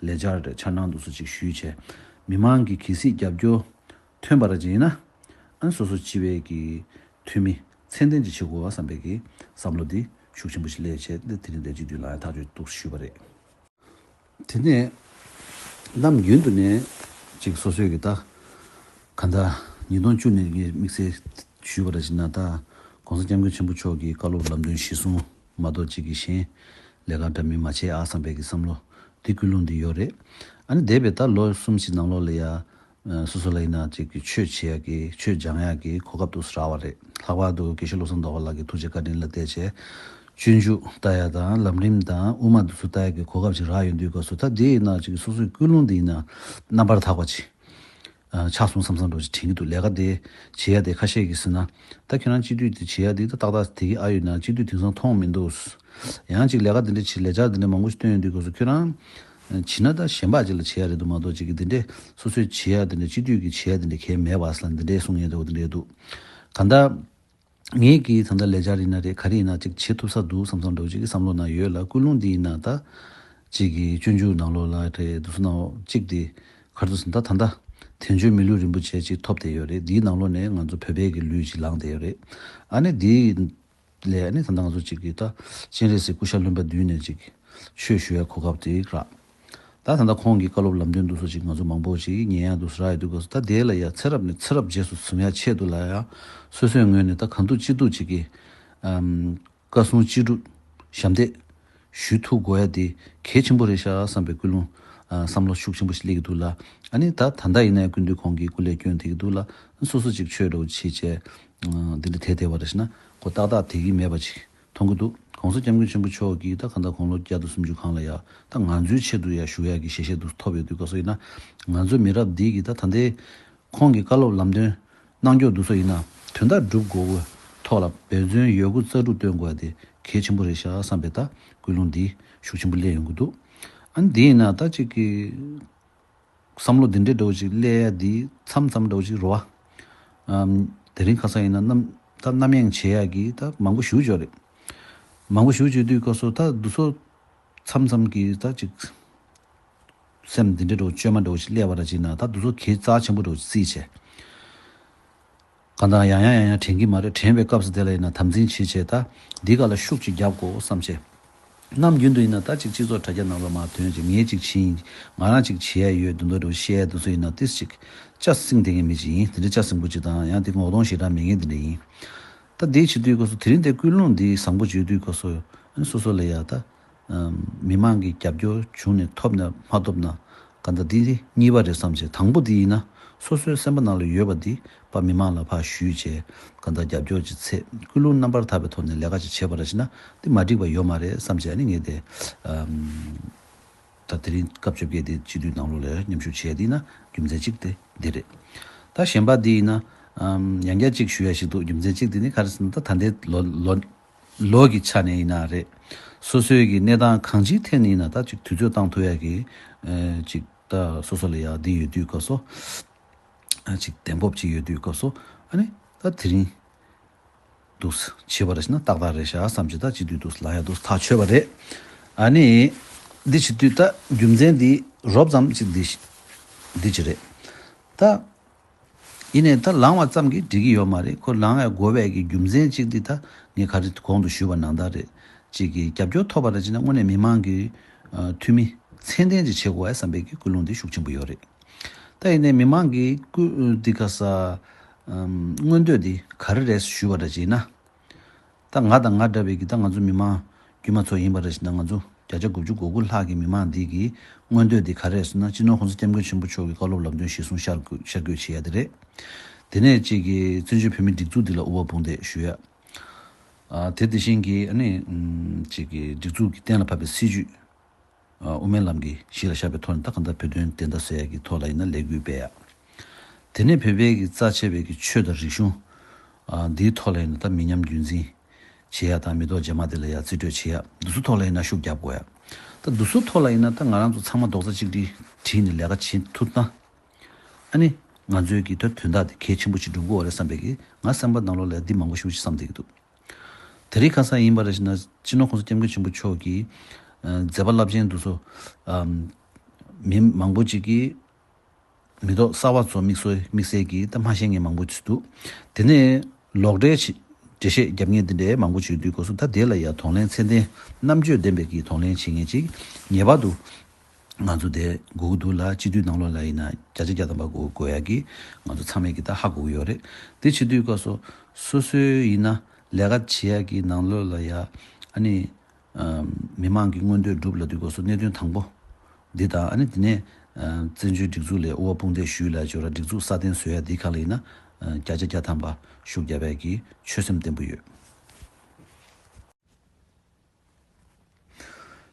ལས་འཆར་འཆར་སྣང་འདུག་སུ་ཅིག་ཞུས་བྱས་མི་མང་གི་གལ་སྲིད་རྒྱབ་སྐྱོར་ཐོན་པ་ར་ཅིག་ཡིན་ན་ཨ་སོ་སོ་སྤྱི་པའི་གི་འཐུས་མི་ཚད་ལྡན་ཅིག་བྱེད་དགོས་པ་བསམ་པའི་གི་བསམ་བློ་འདི་ཤུགས་ཆེན་པོ་ཞིག་སླེབས་བྱས་འདི་དེ་རིང་དེ་སྤྱི་འཐུས་ལ་ཡང་ཐག་གཅོད་འདུག་ཞུས་པ་རེད། དེ་ནས་ནམ་རྒྱུན་དུ་ནས་ཅིག་སོ་སོའི་གི་ད་ག་ད་ཉིས་སྟོང་བཅུ་ནས་ངས་དམིགས་བསལ་ཞུས་པ་ར་ཅིག་ན་ད་༸གོང་ས་༸སྐྱབས་མགོན་ཆེན་པོ་མཆོག་གི་བཀའ་སློབ་ལམ་སྟོན་གཞིར་བཟུང་མ་གཏོགས་ཅིག་གི་གཞན་ལས་ཀ་འདྲ་མིན་མ་བྱེད་ཨ་བསམ་པའི་གི་བསམ་བློ་འདི་ཀུན་སློང་འདི་ཡོད་རེད། ཨ་ནི་འདས་པའི་ད་ལོ་གསུམ་ཞིག་ནང་ལོགས་ལ་ཡ། སོ་སོ་ལ་ཡིན་ན་ཅིག་གི་ཆོས་བྱེད་ཡག་གི་ཆོས་སྦྱང་ཡག་གི་གོ་སྐབས་དུ་རག་པ་རེད། ལྷག་པར་དུ་དགེ་བཤེས་བློ་བཟང་རྡོ་རྗེ་ལགས་ཀྱི་ཐུགས་རྗེ་བཀའ་དྲིན་ལ་བརྟེན་བྱས་སྤྱོད་འཇུག་ལྟ་ཡག་དང་ལམ་རིམ་དང་དབུ་མ་དུ་སུ་ལྟ་ཡག་གི་གོ་སྐབས་ཅིག་རག་ཡོང་དུས་སྐབས་སུ་ད་དེ་ཡིན་ན་ཅིག་སོ་སོའི་ཀུན་སློང་དེ་ཡིན་ན་རྣམ་པར་དག་པ་ཅིག་ཆགས་སོང་བསམ་བསམ་འདྲ་ཅིག་དྲན་གྱི་འདུག་ལས་ཀ་དེ་བྱེད་ཡག་དེ་ཁ་ཤས་ཀྱིས་ཟེར་ན་ད་ཁྱོད་རང་སྤྱི་འཐུས་དེ་བྱེད་ཡག་དེ་ད་ཏག་ཏག་དེ་གི་ཨ་ཡོད་ན་སྤྱི་འཐུས་དེང་སང་མཐོང་མི་འདུག་ཡང་ཅིག་ལས་ཀ་འདི་འདྲ་བྱེད་ལས་འཆར་འདི་འདྲ་མང་པོ་ཞིག་བཏོན་ཡོང་དུས་སྐབས་སུ་ཁྱོད་རང་བྱེད་ན་ད་གཞན་པ་ཅིག་ལ་བྱེད་ཡ་རེད་འདུག་མ་གཏོགས་ཅིག་གི་འདི་འདྲས་སོ་སོས་བྱེད་ཡ་འདི་འདྲ་སྤྱི་འཐུས་ཀྱི་བྱེད་ཡ་འདི་འདྲ་གལ་མེད་པ་ཟེར་ལ་འདི་འདྲས་གསུང་ཡ་འདྲ་བོ་འདི་འདྲས་འདུག་གང་ལྟར་ངས་ཀྱིས་ད་ལྟ་ལས་འཆར་ཡིན་ན་རེད་ག་རེ་ཡིན་ན་ཅིག་བྱེད་ཐུབ་ས་འདུག་བསམ་བསམ་འདྲ་བོ་ཅིག་གི་བསམ་བློ་ནང་ཡོད་ལ་ཀུན་སློང་འདི་ཡིན་ན་ད་ཅིག་གི་སྤྱོད་འཇུག་ནང་ལོགས་ལ་རེད་འདུག་སུ་ནང་ཅིག་དེ་ག་རེ་འདུག་ཟེར་ན་ད་ད་ལྟ་དལ་འབྱོར་མི་ལུས་རིན་པོ་ཆེ་ཅིག་ཐོབ་བསྡད་ཡོད་རེད། འདིའི་ནང་ལོགས་ནས་ང་ཚོ་བོད་པའི་གི་ལུས་ཅིག་ལངས་བསྡད་ཡོད་རེད། ཨ་ནི་འདི། ལས་ཨ་ནི་ད་ལྟ་ང་ཚོ་གཅིག་གིས་ད་སྤྱན་རས་གཟིགས་སྐུ་ཤ་རློན་པ་བསྡུས་ནས་ཅིག་ཆོས་ཞུ་བའི་གོ་སྐབས་དེ་རག་ད་ད་ལྟ་ཁོང་གི་བཀའ་སློབ་ལམ་སྟོན་འདུག་སོ་ཅིག་ང་ཚོ་མང་པོ་ཅིག་ཉན་ཡག་འདུག་སོ་རག་ཡོད་འདུག་ག་སོ། ད་དེ་ལ་ཡང་ཚེ་རབས་ནས་ཚེ་རབས་རྗེས་སུ་བཟུང་ཡག་ཆེད་དུ་ལ་ཡང་སོ་སོའི་ངོས་ནས་ད་གང་ཐུབ་ཅི་ཐུབ་ཅིག་གི་ཨམ་བཀའ་གསུང་ཅི་སྒྲུབ་ཞབས་འདེགས་ཞུ་ཐུབ་དགོས་ཡ་དེ་གལ་ཆེན་པོ་རེད་ཤག་བསམ་པའི་ཀུན་སློང་ཨ་བསམ་བློ་ཤུགས་ཆེན་པོ་ཞིག་སླེབས་ཀྱི་འདུག་ལ། ཨ་ནི་ད་ད་ལྟ་ཡིན་ན་ཡང་སྐུ་མདུན་ཁོང་གིས་སྐུ་ལས་བསྐྱོན་ཐུབ་ཀྱི་འདུག་ལ། སོ་སོ་ཅིག་ཆོས་འདྲ་བོ་བྱེད་བྱས་འདི་འདྲ་དེ་བསྡད་པ་རེད་ཤག་ན་ཁོ་ཏག་ཏག་བསྡད་ཀྱི་མེད་པ་ཅིག་མཐོང་གི་འདུག་གོང་ས་སྐྱབས་མགོན་ཆེན་པོ་མཆོག་གིས་ད་གང་ལྟར་དགུང་ལོ་བརྒྱ་དང་སུམ་ཅུ་སྒང་ལ་ཡ་ད་ང་ཚོའི་ཆེད་དུ་ཡ་བཞུགས་ཡ་གི་ཞལ་བཞེས་འདུག་ཐོབ་ཡོད་དུས་སྐབས་སུ་ཡིན་ན་ང་ཚོ་མི་རབས་འདི་གི་ད་ད་ལྟའི་ཁོང་གི་བཀའ་སློབ་ལམ་སྟོན་གནང་སྐྱོར་འདུག་སོ་ཡིན་ན་དོན་དག་སྒྲུབ་དགོས་ཀྱི་ཐོག་ལ་འབད་བརྩོན་ཡོད་རྒུ་རྩལ་སྤྲུགས་སྟོན་དགོས་ཡ་དེ་གལ་ཆེན་པོ་རེད་ཤག་བསམ་པའི་ད་ཀུན་སློང་འདི་ཤུགས་ཆེན་པོ་སླེབས་ཡོང་གི་འདུག་ཨ་ནི་འདི་ཡིན་ན་ད་ཅིག་གི་བསམ་བློ་འདི་འདྲའི་འདྲ་བོ་ཅིག་སླེབས་ཡ་འདི་མཚམས་མཚམས་འདྲ་བོ་ཅིག་རེད་བ། ཨམ་དེ་རིང་ཁ་སང་ཡིན་ན་རྣམ་ད་རྣམ་གཡེང་བྱེད་ཡ་གི་ད་མང་པོ་ཞེ་པོ་ཅིག་ཡོད་རེད། མང་པོ་ཞེ་པོ་ཅིག་ཡོད་དུས་སྐབས་སུ་ད་འདི་ཚོ་མཚམས་མཚམས་ཀྱི་ད་ཅིག་སེམས་འདི་འདྲ་འདྲ་བོ་བཅོས་མ་འདྲ་བོ་ཅིག་སླེབས་པ་ར་ཅིག་ན་ད་འདི་ཚོ་གལ་རྩ་ཆེན་པོ་འདྲ་བོ་ཅིག་བརྩིས་བྱས། གང་ལྟར་ཡང་ཡང་ཡང་ཡང་དྲན་གྱི་མ་རེད། དྲན་པའི་སྐབས་སུ་དེ་ལ་ཡིན་ན་དམ་འཛིན་བྱེད་བྱས་ད་འདི་ག་ལ་ཤུགས་ཅིག་རྒྱབ་དགོས་བསམ་བྱས། ནམ་རྒྱུན་དུ་ཡིན་ན་ད་ཅིག་སྤྱི་ཚོགས་དྲ་རྒྱ་ནང་ལ་མར་ཐོན་ཅིག་ངས་ཅིག་བྱིན་ང་རང་ཅིག་བྱེད་ཡ་ཡོད་འདུག་འདུག་འདྲ་བོ་བཤད་ཡ་འདུག་སོ་ཡིན་ན་ཏིས་ཅིག་ཅ་སྲིང་དེ་ངའི་མི་ཅིག་ཡིན་དེ་འདྲ་ཅ་སྲིང་པོ་ཅིག་དང་ཡང་དེ་ངོ་གདོང་ཞེ་དྲག་མེད་མཁན་དེ་འདྲ་ཡིན། ད་འདི་བྱེད་དུས་སྐབས་སུ་དེ་རིང་དེ་ཀུན་སློང་འདི་བཟང་པོ་བྱེད་དུས་སྐབས་སུ་ཨ་ནི་སོ་སོ་ལ་ཡ་ད་མི་མང་གི་རྒྱབ་སྐྱོར་བྱུང་ནས་ཐོབ་ན་མ་ཐོབ་ན་ག་འདྲ་འདི་གཉིས་པ་རེད་བསམ་བྱས། དང་པོ་འདི་ཡིན་ན་སོ་སོའི་སེམས་པ་ནང་ལ་ཡོད་པ་འདི་ཕར་མི་མང་ལ་ཕར་ཞུས་བྱས་ག་འདྲ་རྒྱབ་སྐྱོར་ཅིག་འཚོལ། ཀུན་སློང་རྣམ་པར་དག་པའི་ཐོག་ནས་ལས་ཀ་ཅིག་བྱས་པ་ར་ཅིག་ན་འདི་མ་འགྲིག་པ་ཡོད་མ་རེད་བསམ་བྱས་ཨ་ནི་ངས་དེ་ད་དེ་རིང་སྐབས་བཅོ་བརྒྱད་དེ་སྤྱི་འཐུས་ནང་ལོགས་ལ་མཉམ་ཞུགས་བྱས་འདི་ན་རྒྱུ་མཚན་གཅིག་དེ་འདི་རེད། ད་གཞན་པ་འདི་ཡིན་ན་ཡང་བསྐྱར་གཅིག་ཞུ་ཡ་ཞིག་འདུག་རྒྱུ་མཚན་གཅིག་དེ་ནི་ག་རེ་ཟེར་ན་ད་ད་ལྟའི་ལོ་ལོ་ལོ་གི་ཆ་ནས་ཡིན་ན་རེད། སོ་སོའི་གི་གནས་སྟངས་གང་ཅིའི་ཐད་ནས་ཡིན་ན་ད་ཅིག་དུས་ཚོད་བཏང་ཐུབ་ཡ་གི་ཅིག་ད་སོ་སོ་ལ་ཡ་འདི་ཡོད་དུས་སྐབས་སུ་ཅིག་གདེང་སྤོབས་ཅིག་ཡོད་དུས་སྐབས་སུ་ཨ་ནི་ད་དེ་རིང་འདུག་བྱེད་པ་རེད་ཤག་ན་ཏག་ཏག་རེད་ཤག་བསམ་གྱི་ད་བྱེད་དུས་འདུག་ལ་ཡ་འདུག་ཐག་ཆོད་པ་རེད། ཨ་ནི་འདི་བྱེད་དུས་ད་རྒྱུ་མཚན་འདི་རོབ་ཙམ་ཅིག་འདི་འདི་ཅིག་རེད་ད། ཡིན་ནའི་ད་ལངས་པ་ཙམ་གྱིས་འགྲིག་གི་ཡོད་མ་རེད། ཁོ་ལངས་ཡ་དགོས་པའི་གི་རྒྱུ་མཚན་གཅིག་འདི་ད་ངས་ག་རེ་གོང་དུ་ཞུས་པ་ནང་ལྟར་རེད། གཅིག་གི་རྒྱབ་སྐྱོར་ཐོབ་པ་རེད་ཅེ་ན་དངོས་གནས་མི་མང་གི་འཐུས་མི་ཚད་ལྡན་ཅིག་བྱེད་དགོས་པ་བསམ་པའི་གི་ཀུན་སློང་འདི་ཤུགས་ཆེན་པོ་ཡོད་རེད། ད་ཡིན་ནའི་མི་མང་གི་ཀུན་འདི་ག་ས་མངོན་འདོད་འདི་ག་རེ་རེད་ཞུས་པ་རེད་ཅེ་ན། ད་ང་དང་ང་འདྲ་བའི་གི་ད་ང་ཚོ་མི་མང་དཀྱུས་མ་ཚོ་ཡིན་པ་རེད་ཟེར་ན་ང་ཚོ་བརྒྱ་ཆ་དགུ་བཅུ་གོ་དགུ་ལྷག་གི་མི་མང་འདི་གི་མངོན་འདོད་འདི་ག་རེ་རེད་ཟེར་ན་སྤྱི་ནོར་༸གོང་ས་༸སྐྱབས་མགོན་ཆེན་པོ་མཆོག་གི་བཀའ་སློབ་ལམ་སྟོན་གཞིར་བཟུང་ཤར་བསྐྱོད་ཤར་བསྐྱོད་བྱེད་ཡ་དེ་རེད། དེ་ནས་གཅིག་གི་བཙན་བྱོལ་བོད་མིའི་སྒྲིག་འཛུགས་འདི་ལ་དབུ་བ་དཔུང་འདེགས་ཞུ་ཡ། ཨ་དེ་དེ་བཞིན་གྱི་ཨ་ནི་ཨམ་གཅིག་གི་སྒྲིག་འཛུགས་ཀྱི་གཏན་ལ་ཕབ་པའི་སྲིད་བྱུས། ཨ་དབུ་མའི་ལམ་གྱི་གཞི་ལ་བཞག་པའི་ཐོག་ནས་ད་གང་ལྟར་བོད་དོན་བདེན་མཐའ་གསལ་ཡག་གི་ཐོག་ལ་ཡིན་ན་ལས་འགུལ་སྤེལ་ཡག་དེ་ནས་བོད་པའི་གི་རྩ་ཆེ་བའི་གི་ཆོས་དང་རིག་གཞུང་ཨ་འདིའི་ཐོག་ལ་ཡིན་ན་ད་མི་ཉམས་རྒྱུན་འཛིན་བྱེད་ཡག་དང་མི་ཐོག་རྗེས་མ་དེ་ལ་ཡ་རྩིས་སྤྲོད་བྱེད་ཡག་འདི་ཚོ་ཐོག་ལ་ཡིན་ན་ཤུགས་རྒྱབ་དགོས་ཡག་ད་འདི་ཚོ་ཐོག་ལ་ཡིན་ན་ད་ང་རང་ཚོ་ཚང་མ་རྡོག་རྩ་གཅིག་སྒྲིལ་བྱས་ནས་ལས་ཀ་བྱེད་ཐུབ་ན་ཨ་ནི་ང་ཚོའི་གི་ད་དོན་དག་དེ་གལ་ཆེན་པོ་ཅིག་འགྲུབ་ཀྱི་ཡོད་རེད་བསམ་པའི་གི་ང་སེམས་པ་ནང་ལོགས་ལ་འདི་མང་པོ་ཞེ་པོ་ཅིག་བསམ་བསྡད་ཀྱི་འདུག་དེ་རིང་ཁ་སང་ཡིན་པ་རེད་ཟེར་ན་སྤྱི་ནོར་༸གོང་ས་༸སྐྱབས་མགོན་ཆེན་པོ་མཆོག་གིས་ཨ་མཛད་པ་རླབས་ཆེན་དེ་ཚོ་ཨམ་མི་མང་པོ་ཅིག་གིས་མི་ཐོག་གསར་པ་ཚོ་དམིགས་བསལ་དམིགས་བསལ་གྱིས་ད་མ་ཤེས་མཁན་མང་པོ་ཅིག་འདུག་དེ་ནས་ལོག་འགྲེལ་བྱེད་འགྲེལ་བཤད་རྒྱབ་མཁན་དེ་འདྲའི་མང་པོ་ཅིག་ཡོད་དུས་སྐབས་སུ་ད་དེ་ལ་ཡང་གདོང་ལེན་ཚད་ལྡན་རྣམ་དཔྱོད་ལྡན་པའི་གི་གདོང་ལེན་བྱེད་མཁན་ཅིག་ངེས་པར་དུ་ང་ཚོ་དེ་དགོས་ཀྱི་འདུག་ལ། སྤྱི་འཐུས་ནང་ལོགས་ལ་ཡིན་ན་བརྒྱ་ཆ་བརྒྱ་ཐམ་པ་དགོས་དགོས་ཡ་གི་ང་ཚོ་ཚང་མས་ཀྱི་ད་ཧ་གོ་གི་ཡོད་རེད། དེ་བྱེད་དུས་སྐབས་སུ་སོ་སོའི་ཡིན་ན་ལས་ཀ་བྱེད་ཡ་གི་ནང་ལོགས་ལ་ཡ་ཨ་ནི་ཨམ་མི་མང་གི་མངོན་འདོད་སྒྲུབ་ལ་དུས་སྐབས་སུ་གནད་དོན་དང་པོ་འདི་དང་ཨ་ནི་དེ་ནས་ཨམ་བཙན་བྱོལ་སྒྲིག་འཛུགས་ལ་དབུ་བ་དཔུང་འདེགས་ཞུས་ལ་ཅོ་ར་སྒྲིག་འཛུགས་སྲ་བརྟན་བཟོ་ཡ་འདི་ག་ལ་ཡིན་ན་ཨམ་བརྒྱ་ཆ་བརྒྱ་ཐམ་པ་ཤུགས་རྒྱབ་ཡ་གི་ཆོད་སེམས་བརྟན་པོ་ཡོད།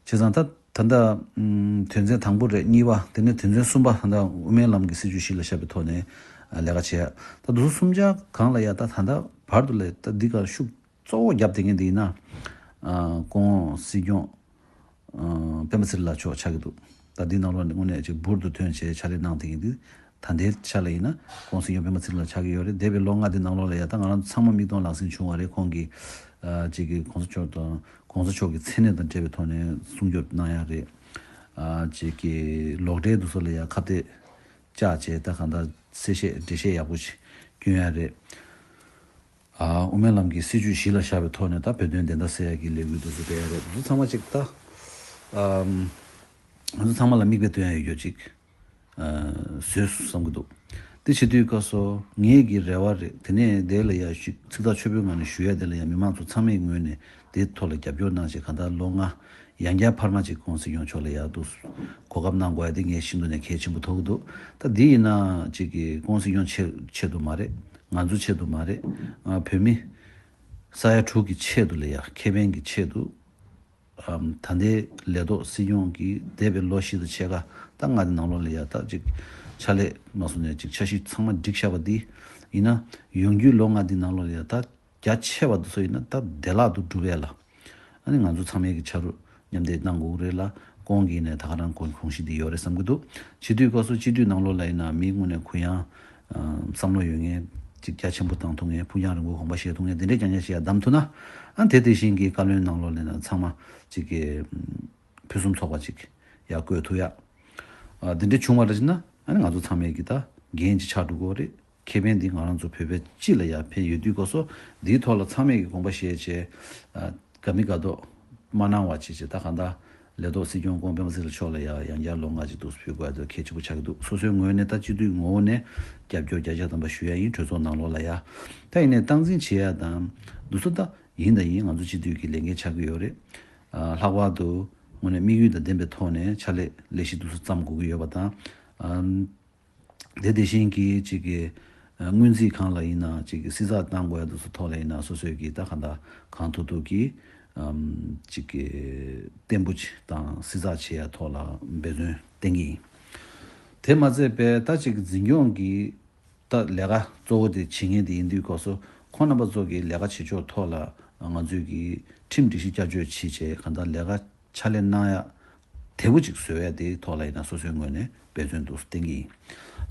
བྱས་ཙང་ད་ད་ལྟ་ཨམ་དོན་ཚན་དང་པོ་རེད། གཉིས་པ་དེ་ནས་དོན་ཚན་གསུམ་པ་ད་ལྟ་དབུ་མའི་ལམ་གྱི་སྲིད་བྱུས་གཞི་ལ་བཞག་པའི་ཐོག་ནས་ཨ་ལས་ཀ་བྱས་ཡ། ད་དེ་ཚོ་གསུམ་ཆ་སྒང་ལ་ཡ་ད་ད་ལྟ་བར་དུ་ལ་ད་འདི་ག་ཤུགས་གཙོ་བོ་རྒྱབ་བསྡད་མཁན་དེ་ཡིན་ན། ཨ་སྐུ་ངོ་སྲིད་སྐྱོང་ཨ་སྤེན་པ་ཚེ་རིང་ལགས་མཆོག་ཆགས་ཀྱི་འདུག་ད་འདི་ནང་ལོགས་ནས་དངོས་གནས་ཅིག་འབུར་དུ་ཐོན་བྱས་ཕྱག་ལས་གནང་བསྡད་མཁན་འདི་ད་ལྟའི་ཆ་ལ་ཡིན་ན་སྐུ་ངོ་སྲིད་སྐྱོང་སྤེན་པ་ཚེ་རིང་ལགས་ཆགས་ཀྱི་ཡོད་རེད། འདས་པའི་ལོ་ལྔ་འདི་ནང་ལོགས་ལ་ཡ་ད་ང་རང་ཚོ་ཚང་མ་མིག་མཐོང་ལག་ཟིན་བྱུང་བ་རེད། ཁོང་གིས་ཨ་ཅིག་གི་གོང་ས་མཆོག་དང་གོང་ས་མཆོག་གི་མཚན་གནས་དང་འབྲེལ་བའི་ཐོག་ནས་སྲུང་སྐྱོབ་གནང་ཡ་རེད། ཨ་ཅིག་གི་ལོག་འགྲེལ་འདུག་སོགས་ལ་ཡ་ཁ་གཏད་བཅག་བྱས་ད་གང་ལྟར་གསལ་བཤད་འགྲེལ་བཤད་ཡག་པོ་ཞིག་སྐྱོན་ཡ་རེད། ཨ་དབུ་མའི་ལམ་གྱི་སྲིད་བྱུས་གཞི་ལ་བཞག་པའི་ཐོག་ནས་ད་བོད་དོན་བདེན་མཐའ་གསལ་ཡག་གི་ལས་འགུལ་དེ་ཚོ་སྤེལ་ཡ་རེད། དེ་ཚོ་ཚང་མ་ཅིག་ད་ཨམ་ ང་ཚོ་ཚང་མ་ལ་མིག་དཔེ་སྟོན་ཡ་ཡོད་རྒྱུ་ཅིག་བཟོས་སོང་བསམ་གྱི་འདུག་དེ་བྱེད་དུས་སྐབས་སུ་ངེད་ཀྱི་རེ་བ་རེད། དེ་ནས་དེ་ལ་ཡ་ཞིག་ཚིག་ཐག་ཆོད་པོའི་ངང་ནས་ཞུ་ཡ་དེ་ལ་ཡ་མི་མང་ཚོ་ཚང་མའི་ངོས་ནས་དེའི་ཐོག་ལ་རྒྱབ་སྐྱོར་གནང་བྱས། གང་ལྟར་ལོ་ལྔ་ཡང་བསྐྱར་འཕར་མ་ཅིག་ཀོང་སྲིད་སྐྱོང་མཆོག་ལ་ཡ་འདུག་གོ་སྐབས་གནང་དགོས་ཡ་དེ་ངས་ཤིན་ཏུ་ནས་གལ་ཆེན་པོ་མཐོང་གི་འདུག་ད་འདི་ཡིན་ན་ཅིག་གི་ཀོང་སྲིད་སྐྱོང་ཆེད་ཆེད་དུ་མ་རེད། ང་ཚོ་ཆེད་དུ་མ་རེད། ཨ་བོད་མི་ས་ཡ་དྲུག་གི་ཆེད་དུ་ལ་ཡ་ཁེ་ཕན་གྱི་ཆེད་དུ། ཨམ། ད་ལྟའི་ལས་ཐོག་སྲིད་སྐྱོང་གིས་འདས་པའི་ལོ་བཞི་དང་ཕྱེད་ཀ་ད་ལྔ་དེ་ནང་ལོགས་ལ་ཡ་ད་ཅིག་ཕྱག་ལས་མ་སོང་ནས་ཅིག་འཆར་གཞི་ཚང་མ་བསྒྲིགས་བཞག་པ་འདི་ཡིན་ན། ཡོང་རྒྱུའི་ལོ་ལྔ་འདི་ནང་ལོགས་ལ་ཡ་ད་རྒྱ་ཆེ་བ་དེ་ཚོ་ཡིན་ན་ད་བདེ་བླག་ཏུ་འགྲུབ་ཡ་ལ། ཨ་ནི་ང་ཚོ་ཚང་མས་ཀྱི་ཕྱག་རོགས་མཉམ་འདེགས་གནང་དགོས་ཀྱི་རེད་ལ། ཁོང་གིས་ནས་ད་ག་རང་དགོངས་དགོངས་གཞི་འདི་ཡོད་རེད་བསམ་གྱི་འདུག་བྱེད་དུས་སྐབས་སུ་སྤྱི་འཐུས་ནང་ལོགས་ལ་ཡིན་ན་མི་དངོས་གནས་གུ་ཡངས་བསམ་བློ་ཡོད་མཁན་ཅིག་རྒྱ་ཆེན་པོ་བཏང་ཐུབ་མཁན། ཕུགས་རྒྱང་རིང་པོ་དགོངས་པ་བཞེས་ཐུབ་མཁན་དེ་འདྲས་རྐྱང་རྐྱང་ཞིག་ཡར་བདམས་ཐུབ་ན། ཨ་དེ་དེ་བཞིན་གྱི་བཀའ་བློན་ནང་ལོགས་ལ་ཡིན་ན་ཚང་མ་ཅིག་གི་ཕུན་སུམ་ཚོགས་པ་ཅིག་ཡར་བཀོད་ཐུབ་ཡ། ཨ་དེ་འདྲས་བྱུང་བ་རེད་ཟེར་ན། ཨ་ནི་ང་ཚོ་ཚང་མས་ཀྱི་ད་འགན་ཅིག་ཆགས་འགྲོ་གི་རེད། ཁེ་ཕན་འདི་ང་རང་ཚོ་བོད་པའི་སྤྱི་ལ་ཡར་ཕན་ཡོད་དུས་སྐབས་སུ་འདིའི་ཐོག་ལ་ཚང་མས་ཀྱི་དགོངས་པ་བཞེས་བྱས། ཨ་དགའ་མི་དགའ་མདོག་མ་གནང་བ་བྱས་བྱས། ད་གང་ལྟར་ལས་ཐོག་སྲིད་སྐྱོང་ཁོང་པདྨ་ཚེ་རིང་མཆོག་ལ་ཡ་ཡང་བསྐྱར་ལོ་ལྔ་ཅིག་འདུག་སེ་ཕུལ་དགོས་ཡ་དེ་གལ་ཆེན་པོ་ཆགས་ཀྱི་འདུག་སོ་སོའི་ངོས་ནས་ད་སྤྱི་འཐུས་ངོ་བོ་ནས་རྒྱབ་སྐྱོར་བརྒྱ་ཆ་ཐམ་པ་ཞུ་ཡ་ཡིན། གྲོས་ཚོགས་ནང་ལོགས་ལ་ཡ། ད་ཡིན་ནའི་སྟངས་འཛིན་བྱེད་ཡ་དང་འདུག་སེ་ད་ཡིན་དང་ཡིན། ང་ཚོ་སྤྱི་འཐུས་ཀྱི་ལས་འགན་ཆགས་ཀྱི་ཡོད་རེད། ཨ་ལྷག་པར་དུ་དངོས་གནས་དམིགས་ཡུལ་དང་ལྡན་པའི་ཐོག་ནས་ཕྱག་ལས་ལས་གཞི་འདུག་སེ་བརྩམ་དགོས་ཀྱི་ཡོད་པ་དང་། ཨ་དེ་དེ་བཞིན་གྱི་ཅིག་གི་ཨ་སྔོན་རྩིས་ཁང་ལ་ཡིན་ན་ཅིག་གི་བསྲི་ཚགས་བཏང་དགོས་ཡ་དེ་ཚོ་ཐོག་ལ་ཡིན་ན་སོ་སོའི་གི་ད་གང་ལྟར་གང་ཐུབ་ཐུབ་ཀྱིས་ཨམ་ཅིག་གི་བརྟན་པོ་ཅིག་དང་བསྲི་ཚགས་བྱེད་ཡ་ཐོག་ལ་འབད་བརྩོན་བསྟན་གྱི་ཡིན། དེ་མ་ཚད་པའི་ད་ཅིག་འཛིན་སྐྱོང་གི་ད་ལས་ཀ་གཙོ་བོ་དེ་བྱེད་མཁན་དེ་ཡིན་དུས་སྐབས་སུ་ཁོང་རྣམ་པ་ཚོ་གི་ལས་ཀ་བྱེད་ཕྱོགས་ཐོག་ལ་ང་ཚོས་ཀྱི་ཁྲིམས་སྒྲིག་གཞི་བསྐྱར་བཅོས་བྱེད་བྱས་གང་ལྟར་ལས་ཀ་ཕྱག་ལས་གནང་ཡ་དལ་པོ་ཅིག་བཟོ་ཡ་དེའི་ཐོག་ལ་ཡིན་ན་སོ་སོའི་ངོས་ནས་འབད་བརྩོན་འདུག་སེ་བསྟན་གྱི་ཡིན།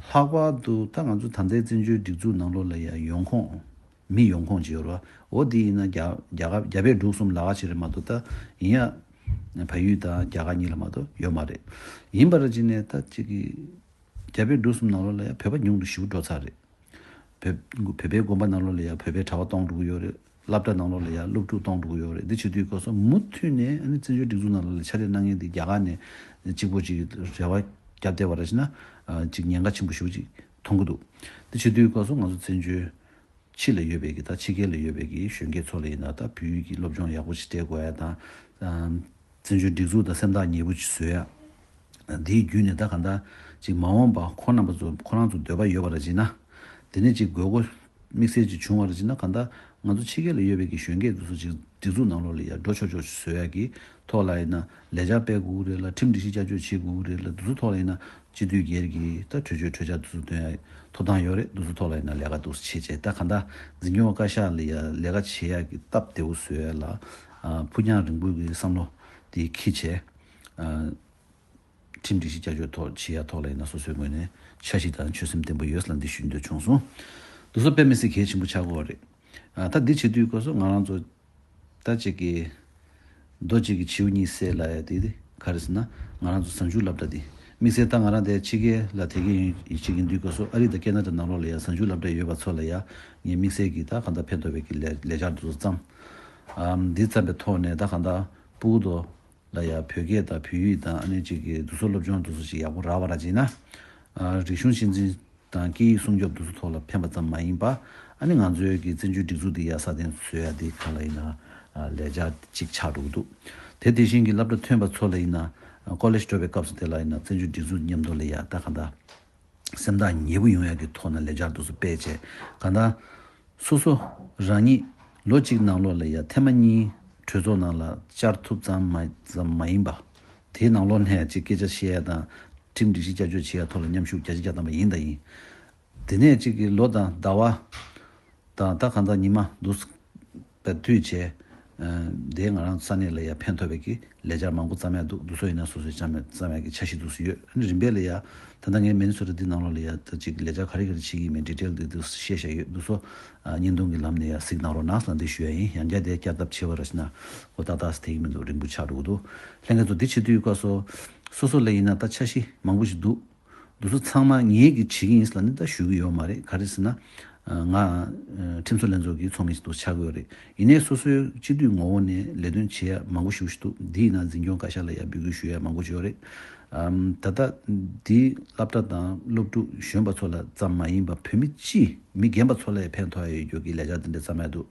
ལྷག་པར་དུ་ད་ང་ཚོ་ད་ལྟའི་བཙན་བྱོལ་སྒྲིག་འཛུགས་ནང་ལོགས་ལ་ཡ་ཡོང་ཁུངས་མི་ཡོང་ཁུངས་ཅིག་ཡོད་རེད་བ། འོ་དེ་ཡིན་ན་རྒྱ་རྒྱ་གར་རྒྱ་བལ་འབྲུག་གསུམ་ལ་ཁ་ཕྱེ་རེད་མ་གཏོགས། ད་ཡིན་ཡ་བལ་ཡུལ་དང་རྒྱ་གར་གཉིས་ལ་མ་གཏོགས་ཡོད་མ་རེད། ཡིན་པ་ར་ཅིག་ནས་ད་ཅིག་གི་རྒྱ་བལ་འབྲུག་གསུམ་ནང་ལོགས་ལ་ཡ་བོད་པ་ཉུང་དུ་ཞེ་པོ་འགྲོ་ཚར་རེད། བོད་བོད་པའི་དགོན་པ་ནང་ལོགས་ལ་ཡ་བོད་པའི་གྲྭ་པ་གཏོང་འགྲོ་གི་ཡོད་རེད། སློབ་གྲྭ་ནང་ལོགས་ལ་ཡ་སློབ་ཕྲུག་གཏོང་འགྲོ་གི་ཡོད་རེད། འདི་བྱེད་དུས་སྐབས་སུ་མུ་མཐུད་ནས་ཨ་ནི་བཙན་བྱོལ་སྒྲིག་འཛུགས་ནང་ལོགས་ལ་ཕྱག་ལས་གནང་མཁན་འདི་རྒྱ་གར་ནས་གཅིག་པོ་གཅིག་རེ་བ་བརྒྱབ་བསྡད་པ་ར་ཅིག་ན་ཨ་ཅིག་ཉེན་ཁ་ཆེན་པོ་ཞེ་པོ་ཅིག་མཐོང་གི་འདུག་འདི་བྱེད་དུས་སྐབས་སུ་ང་ཚོ་བཙན་བྱོལ་ཕྱི་ལ་ཡོད་པའི་གི་ད་ཕྱི་རྒྱལ་ལ་ཡོད་པའི་གི་གཞོན་སྐྱེས་ཚོ་ལ་ཡིན་ན། ད་བོད་ཡིག་གི་སློབ་སྦྱོང་ཡག་པོ་ཞིག་སྤྲད་དགོས་ཡ་དང་། ཨམ་བཙན་བྱོལ་སྒྲིག་འཛུགས་དང་སེམས་ཐག་ཉེ་པོ་ཞིག་བཟོ་ཡ། འདིའི་བརྒྱུད་ནས་ད་གང་ལྟར་ཅིག་མ་འོངས་པ་ཁོང་རྣམ་པ་ཚོ་ཁོ་རང་ཚོ་འདོད་པ་ཡོད་པ་ར་ཅིག་ན། དེ་ནས་ཅིག་དགོས་མཁོ་དམིགས་བསལ་ཅིག་བྱུང་བ་ར་ཅིག་ན། གང་ལྟར་ང་ཚོ་ཕྱི་རྒྱལ་ལ་ཡོད་པའི་གི་གཞོན་སྐྱེས་དེ་ཚོ་ཅིག་སྒྲིག་འཛུགས་ནང་ལོགས་ལ་ཡ་འགྲོ་ཆོག་ཆོག་ཞིག་བཟོ་ཡ་གི་ཐོག་ལ་ཡིན་ན་ལས་འཆར་སྤེལ་དགོས་ཀྱི་རེད་ལ། ཁྲིམས་སྒྲིག་གཞི་བསྐྱར་བཅོས་བྱེད་དགོས་ཀྱི་རེད་ལ། དེ་ཚོ་ཐོག་ལ་ཡིན་ན་སྤྱི་འཐུས་སྒེར་གྱི་ད་གྲོས་ཆོད་གྲོས་འཆར་དེ་ཚོ་འདོན་ཡ་ཐོབ་ཐང་ཡོད་རེད། དེ་ཚོ་ཐོག་ལ་ཡིན་ན་ལས་ཀ་འདུག་སེ་བྱེད་བྱས། ད་གང་ལྟར་འཛིན་སྐྱོང་བཀའ་ཤག་ལ་ཡ་ལས་ཀ་བྱེད་ཡ་གི་སྟབས་བདེ་པོ་བཟོ་ཡ་ལ་ཨ་ཕུགས་རྒྱང་རིང་པོའི་གི་བསམ་བློ་དེ་འཁྱེར་བྱས། ཨ་ཁྲིམས་སྒྲིག་གཞི་བསྐྱར་བཅོས་ཐོག་བྱེད་ཡ་ཐོག་ལ་ཡིན་ན་སོ་སོའི་ངོས་ནས་འཆར་གཞི་དང་ཆོད་སེམས་བརྟན་པོ་ཡོད་ལ་འདི་ཞུ་འདོད་བྱུང་སོང་། འདུག་སེ་དཔེ་མི་སྲིད་གལ་ཆེན་པོ་ཆགས་ཀྱི་ཡོད་རེད། ཨ་ད་འདི་བྱེད་དུས་སྐབས་སུ་ང་རང་ཚོ་ད་ཅིག་གི་རྡོ་གཅིག་གིས་བྱིའུ་གཉིས་བསད་ལབ་ཡ་དེ་དེ་ག་རེ་ཟེར་ན། ང་རང་ཚོ་གཟའ་མཇུག་སློབ་གྲྭ་འདི་དམིགས་བསལ་ད་ང་རང་དེ་ཕྱི་རྒྱལ་ལ་དེ་གའི་ཡིན་ཅིག་ཡིན་དུས་སྐབས་སུ་ཨ་རི་དང་ཁེ་ན་ཌ་ནང་ལོགས་ལ་ཡ་གཟའ་མཇུག་སློབ་གྲྭ་ཡོད་པ་ཚོ་ལ་ཡ་ངས་དམིགས་བསལ་གྱི་ད་གང་ལྟར་ཕན་ཐོགས་པའི་གི་ལས་ལས་འཆར་དེ་ཚོ་བརྩམས། ཨ་འདི་བརྩམས་པའི་ཐོག་ནས་ད་གང་ལྟར་ཕྲུ་གུ་དོ་ལ་ཡ་བོད་སྐད་དང་བོད་ཡིག་དང་ཨ་ནི་ཅིག་གི་དེ་ཚོ་སློབ་སྦྱོང་དེ་ཚོ་ཅིག་ཡག་པོ་རག་པ་ར་ཅིག་ན། ཨ་རིག་གཞུང་གཅེས་འཛིན་དང་སྐད་ཡིག་སྲུང་སྐྱོབ་དེ་ཚོ་ཐོག་ལ་ཕན་པ་ཙམ་མ་ཡིན་པ། ཨ་ནི་ང་ཚོའི་གི་བཙན་བྱོལ་སྒྲིག་འཛུགས་འདི་ཡར་སྲ་བརྟན་བཟོ་ཡ་འདི་ག་ལ་ཡིན་ན་ཨ་ལས་འཆར་ཅིག་ཆགས་འགྲོ་གི་འདུག་དེ་དེ་བཞིན་གྱི་སློབ་གྲྭ་ཐོན་པ་ཚོ་ལ་ཡིན་ན་ཨ་ཀོ་ལེཇ་འགྲོ་བའི་སྐབས་སུ་དེ་ལ་ཡིན་ན་བཙན་བྱོལ་སྒྲིག་འཛུགས་མཉམ་དུ་ལ་ཡ་ད་གང་ལྟར་སེམས་ཐག་ཉེ་པོ་ཡོང་ཡག་གི་ཐོག་ནས་ལས་འཆར་དེ་ཚོ་སྤེལ་བྱས། གང་ལྟར་སོ་སོ་རང་ཉིད་ལོ་གཅིག་ནང་ལོགས་ལ་ཡ་ཐེངས་མ་གཉིས་གྲོས་ཚོགས་ནང་ལ་བཅར་ཐུབ་ཙམ་མ་ཙམ་མ་ཡིན་པ། དེའི་ནང་ལོགས་ནས་ཅིག་སྐད་ཆ་བཤད་ཡ་དང་ཁྲིམས་སྒྲིག་གཞི་བསྐྱར་བཅོས་བྱེད་ཡ་ཐོག་ལ་མཉམ་ཞུགས་བརྒྱ་ཆ་བརྒྱ་ཐམ་པ་ཡིན་དང་ཡིན། དེ་ནས་ཅིག་གི་ལོ་དང་ཟླ་བ་དང་ད་གང་ལྟར་ཉི་མ་འདུག་པའི་དུས་བྱས། ཨ་དེ་ང་རང་ས་གནས་ལ་ཡ་ཕན་ཐོགས་པའི་གི་ལས་འཆར་མང་པོ་བརྩམས་ཡ་འདུག་འདུག་སེ་ཡིན་ན་སོ་སོའི་བརྩམས་ཡ་བརྩམས་ཡ་གི་འཆར་གཞི་འདུག་སེ་ཡོད། ཨ་ནི་རིམ་པས་ལ་ཡ་ད་ལྟ་ངའི་མི་ནི་སོ་ཊ་འདི་ནང་ལོགས་ལ་ཡ་ད་ཅིག་ལས་འཆར་ག་རེ་ག་རེ་བྱེད་ཀྱི་ཡིན་མིན་ཌི་ཊེལ་འདི་འདུག་སེ་བཤད་བཞག་ཡོད། འདུག་སེ་ཨ་བརྙན་ཐུང་གི་ལམ་ནས་ཡ་གཟིགས་གནང་རོགས་གནང་ལབ་འདི་ཞུ་ཡ་ཡིན། ཡང་བསྐྱར་དེ་བསྐྱར་ལྡབ་བྱེད་པ་ར་ཅིག་ན་ཨོ་ཏག་ཏག་སེ་དེ་གི་མི་འདུག་རིང་པོ་ཆགས་འགྲོ་གི་འདུག་ལྷན་རྒྱས་ཚོ་འདི་བྱེད་དུས་སྐབས་སུ་སོ་སོ་ལ་ཡིན་ན་ད་འཆར་གཞི་མང་པོ་ཞིག་འདུག་འདུག་སེ་ཚང་མ་ངེད་ཀྱིས་བྱེད་ཀྱི་ཡིན་ལབ་ནི་ད་ཞུ་གི་ཡོད་མ་རེད། ག་རེ་ཟེར་ན། ང་ཁྲིམས་བཟོ་ལྷན་ཚོགས་ཀྱི་ཚོགས་མི་ཞིག་ཏུ་ཆགས་ཀྱི་ཡོད་རེད། ཡིན་ནའི་སོ་སོའི་སྤྱི་འཐུས་ངོ་བོ་ནས་ལས་དོན་བྱེད་ཡ་མང་པོ་ཞིག་ཞིག་འདུག་འདི་ཡིན་ན་འཛིན་སྐྱོང་བཀའ་ཤག་ལ་ཡ་འབོད་སྐུལ་ཞུ་ཡ་མང་པོ་ཞིག་ཡོད་རེད། ད་ལྟ་འདི་སློབ་གྲྭ་དང་སློབ་ཕྲུག་གཞོན་པ་ཚོ་ལ་ཙམ་མ་ཡིན་པར་བོད་མི་སྤྱི་མི་རྒན་པ་ཚོ་ལ་ཡང་ཕན་ཐོགས་ཡ་ཡོད་རྒྱུ་གི་ལས་འཆར་འདི་འདྲ་བརྩམས་ཡ་འདུག་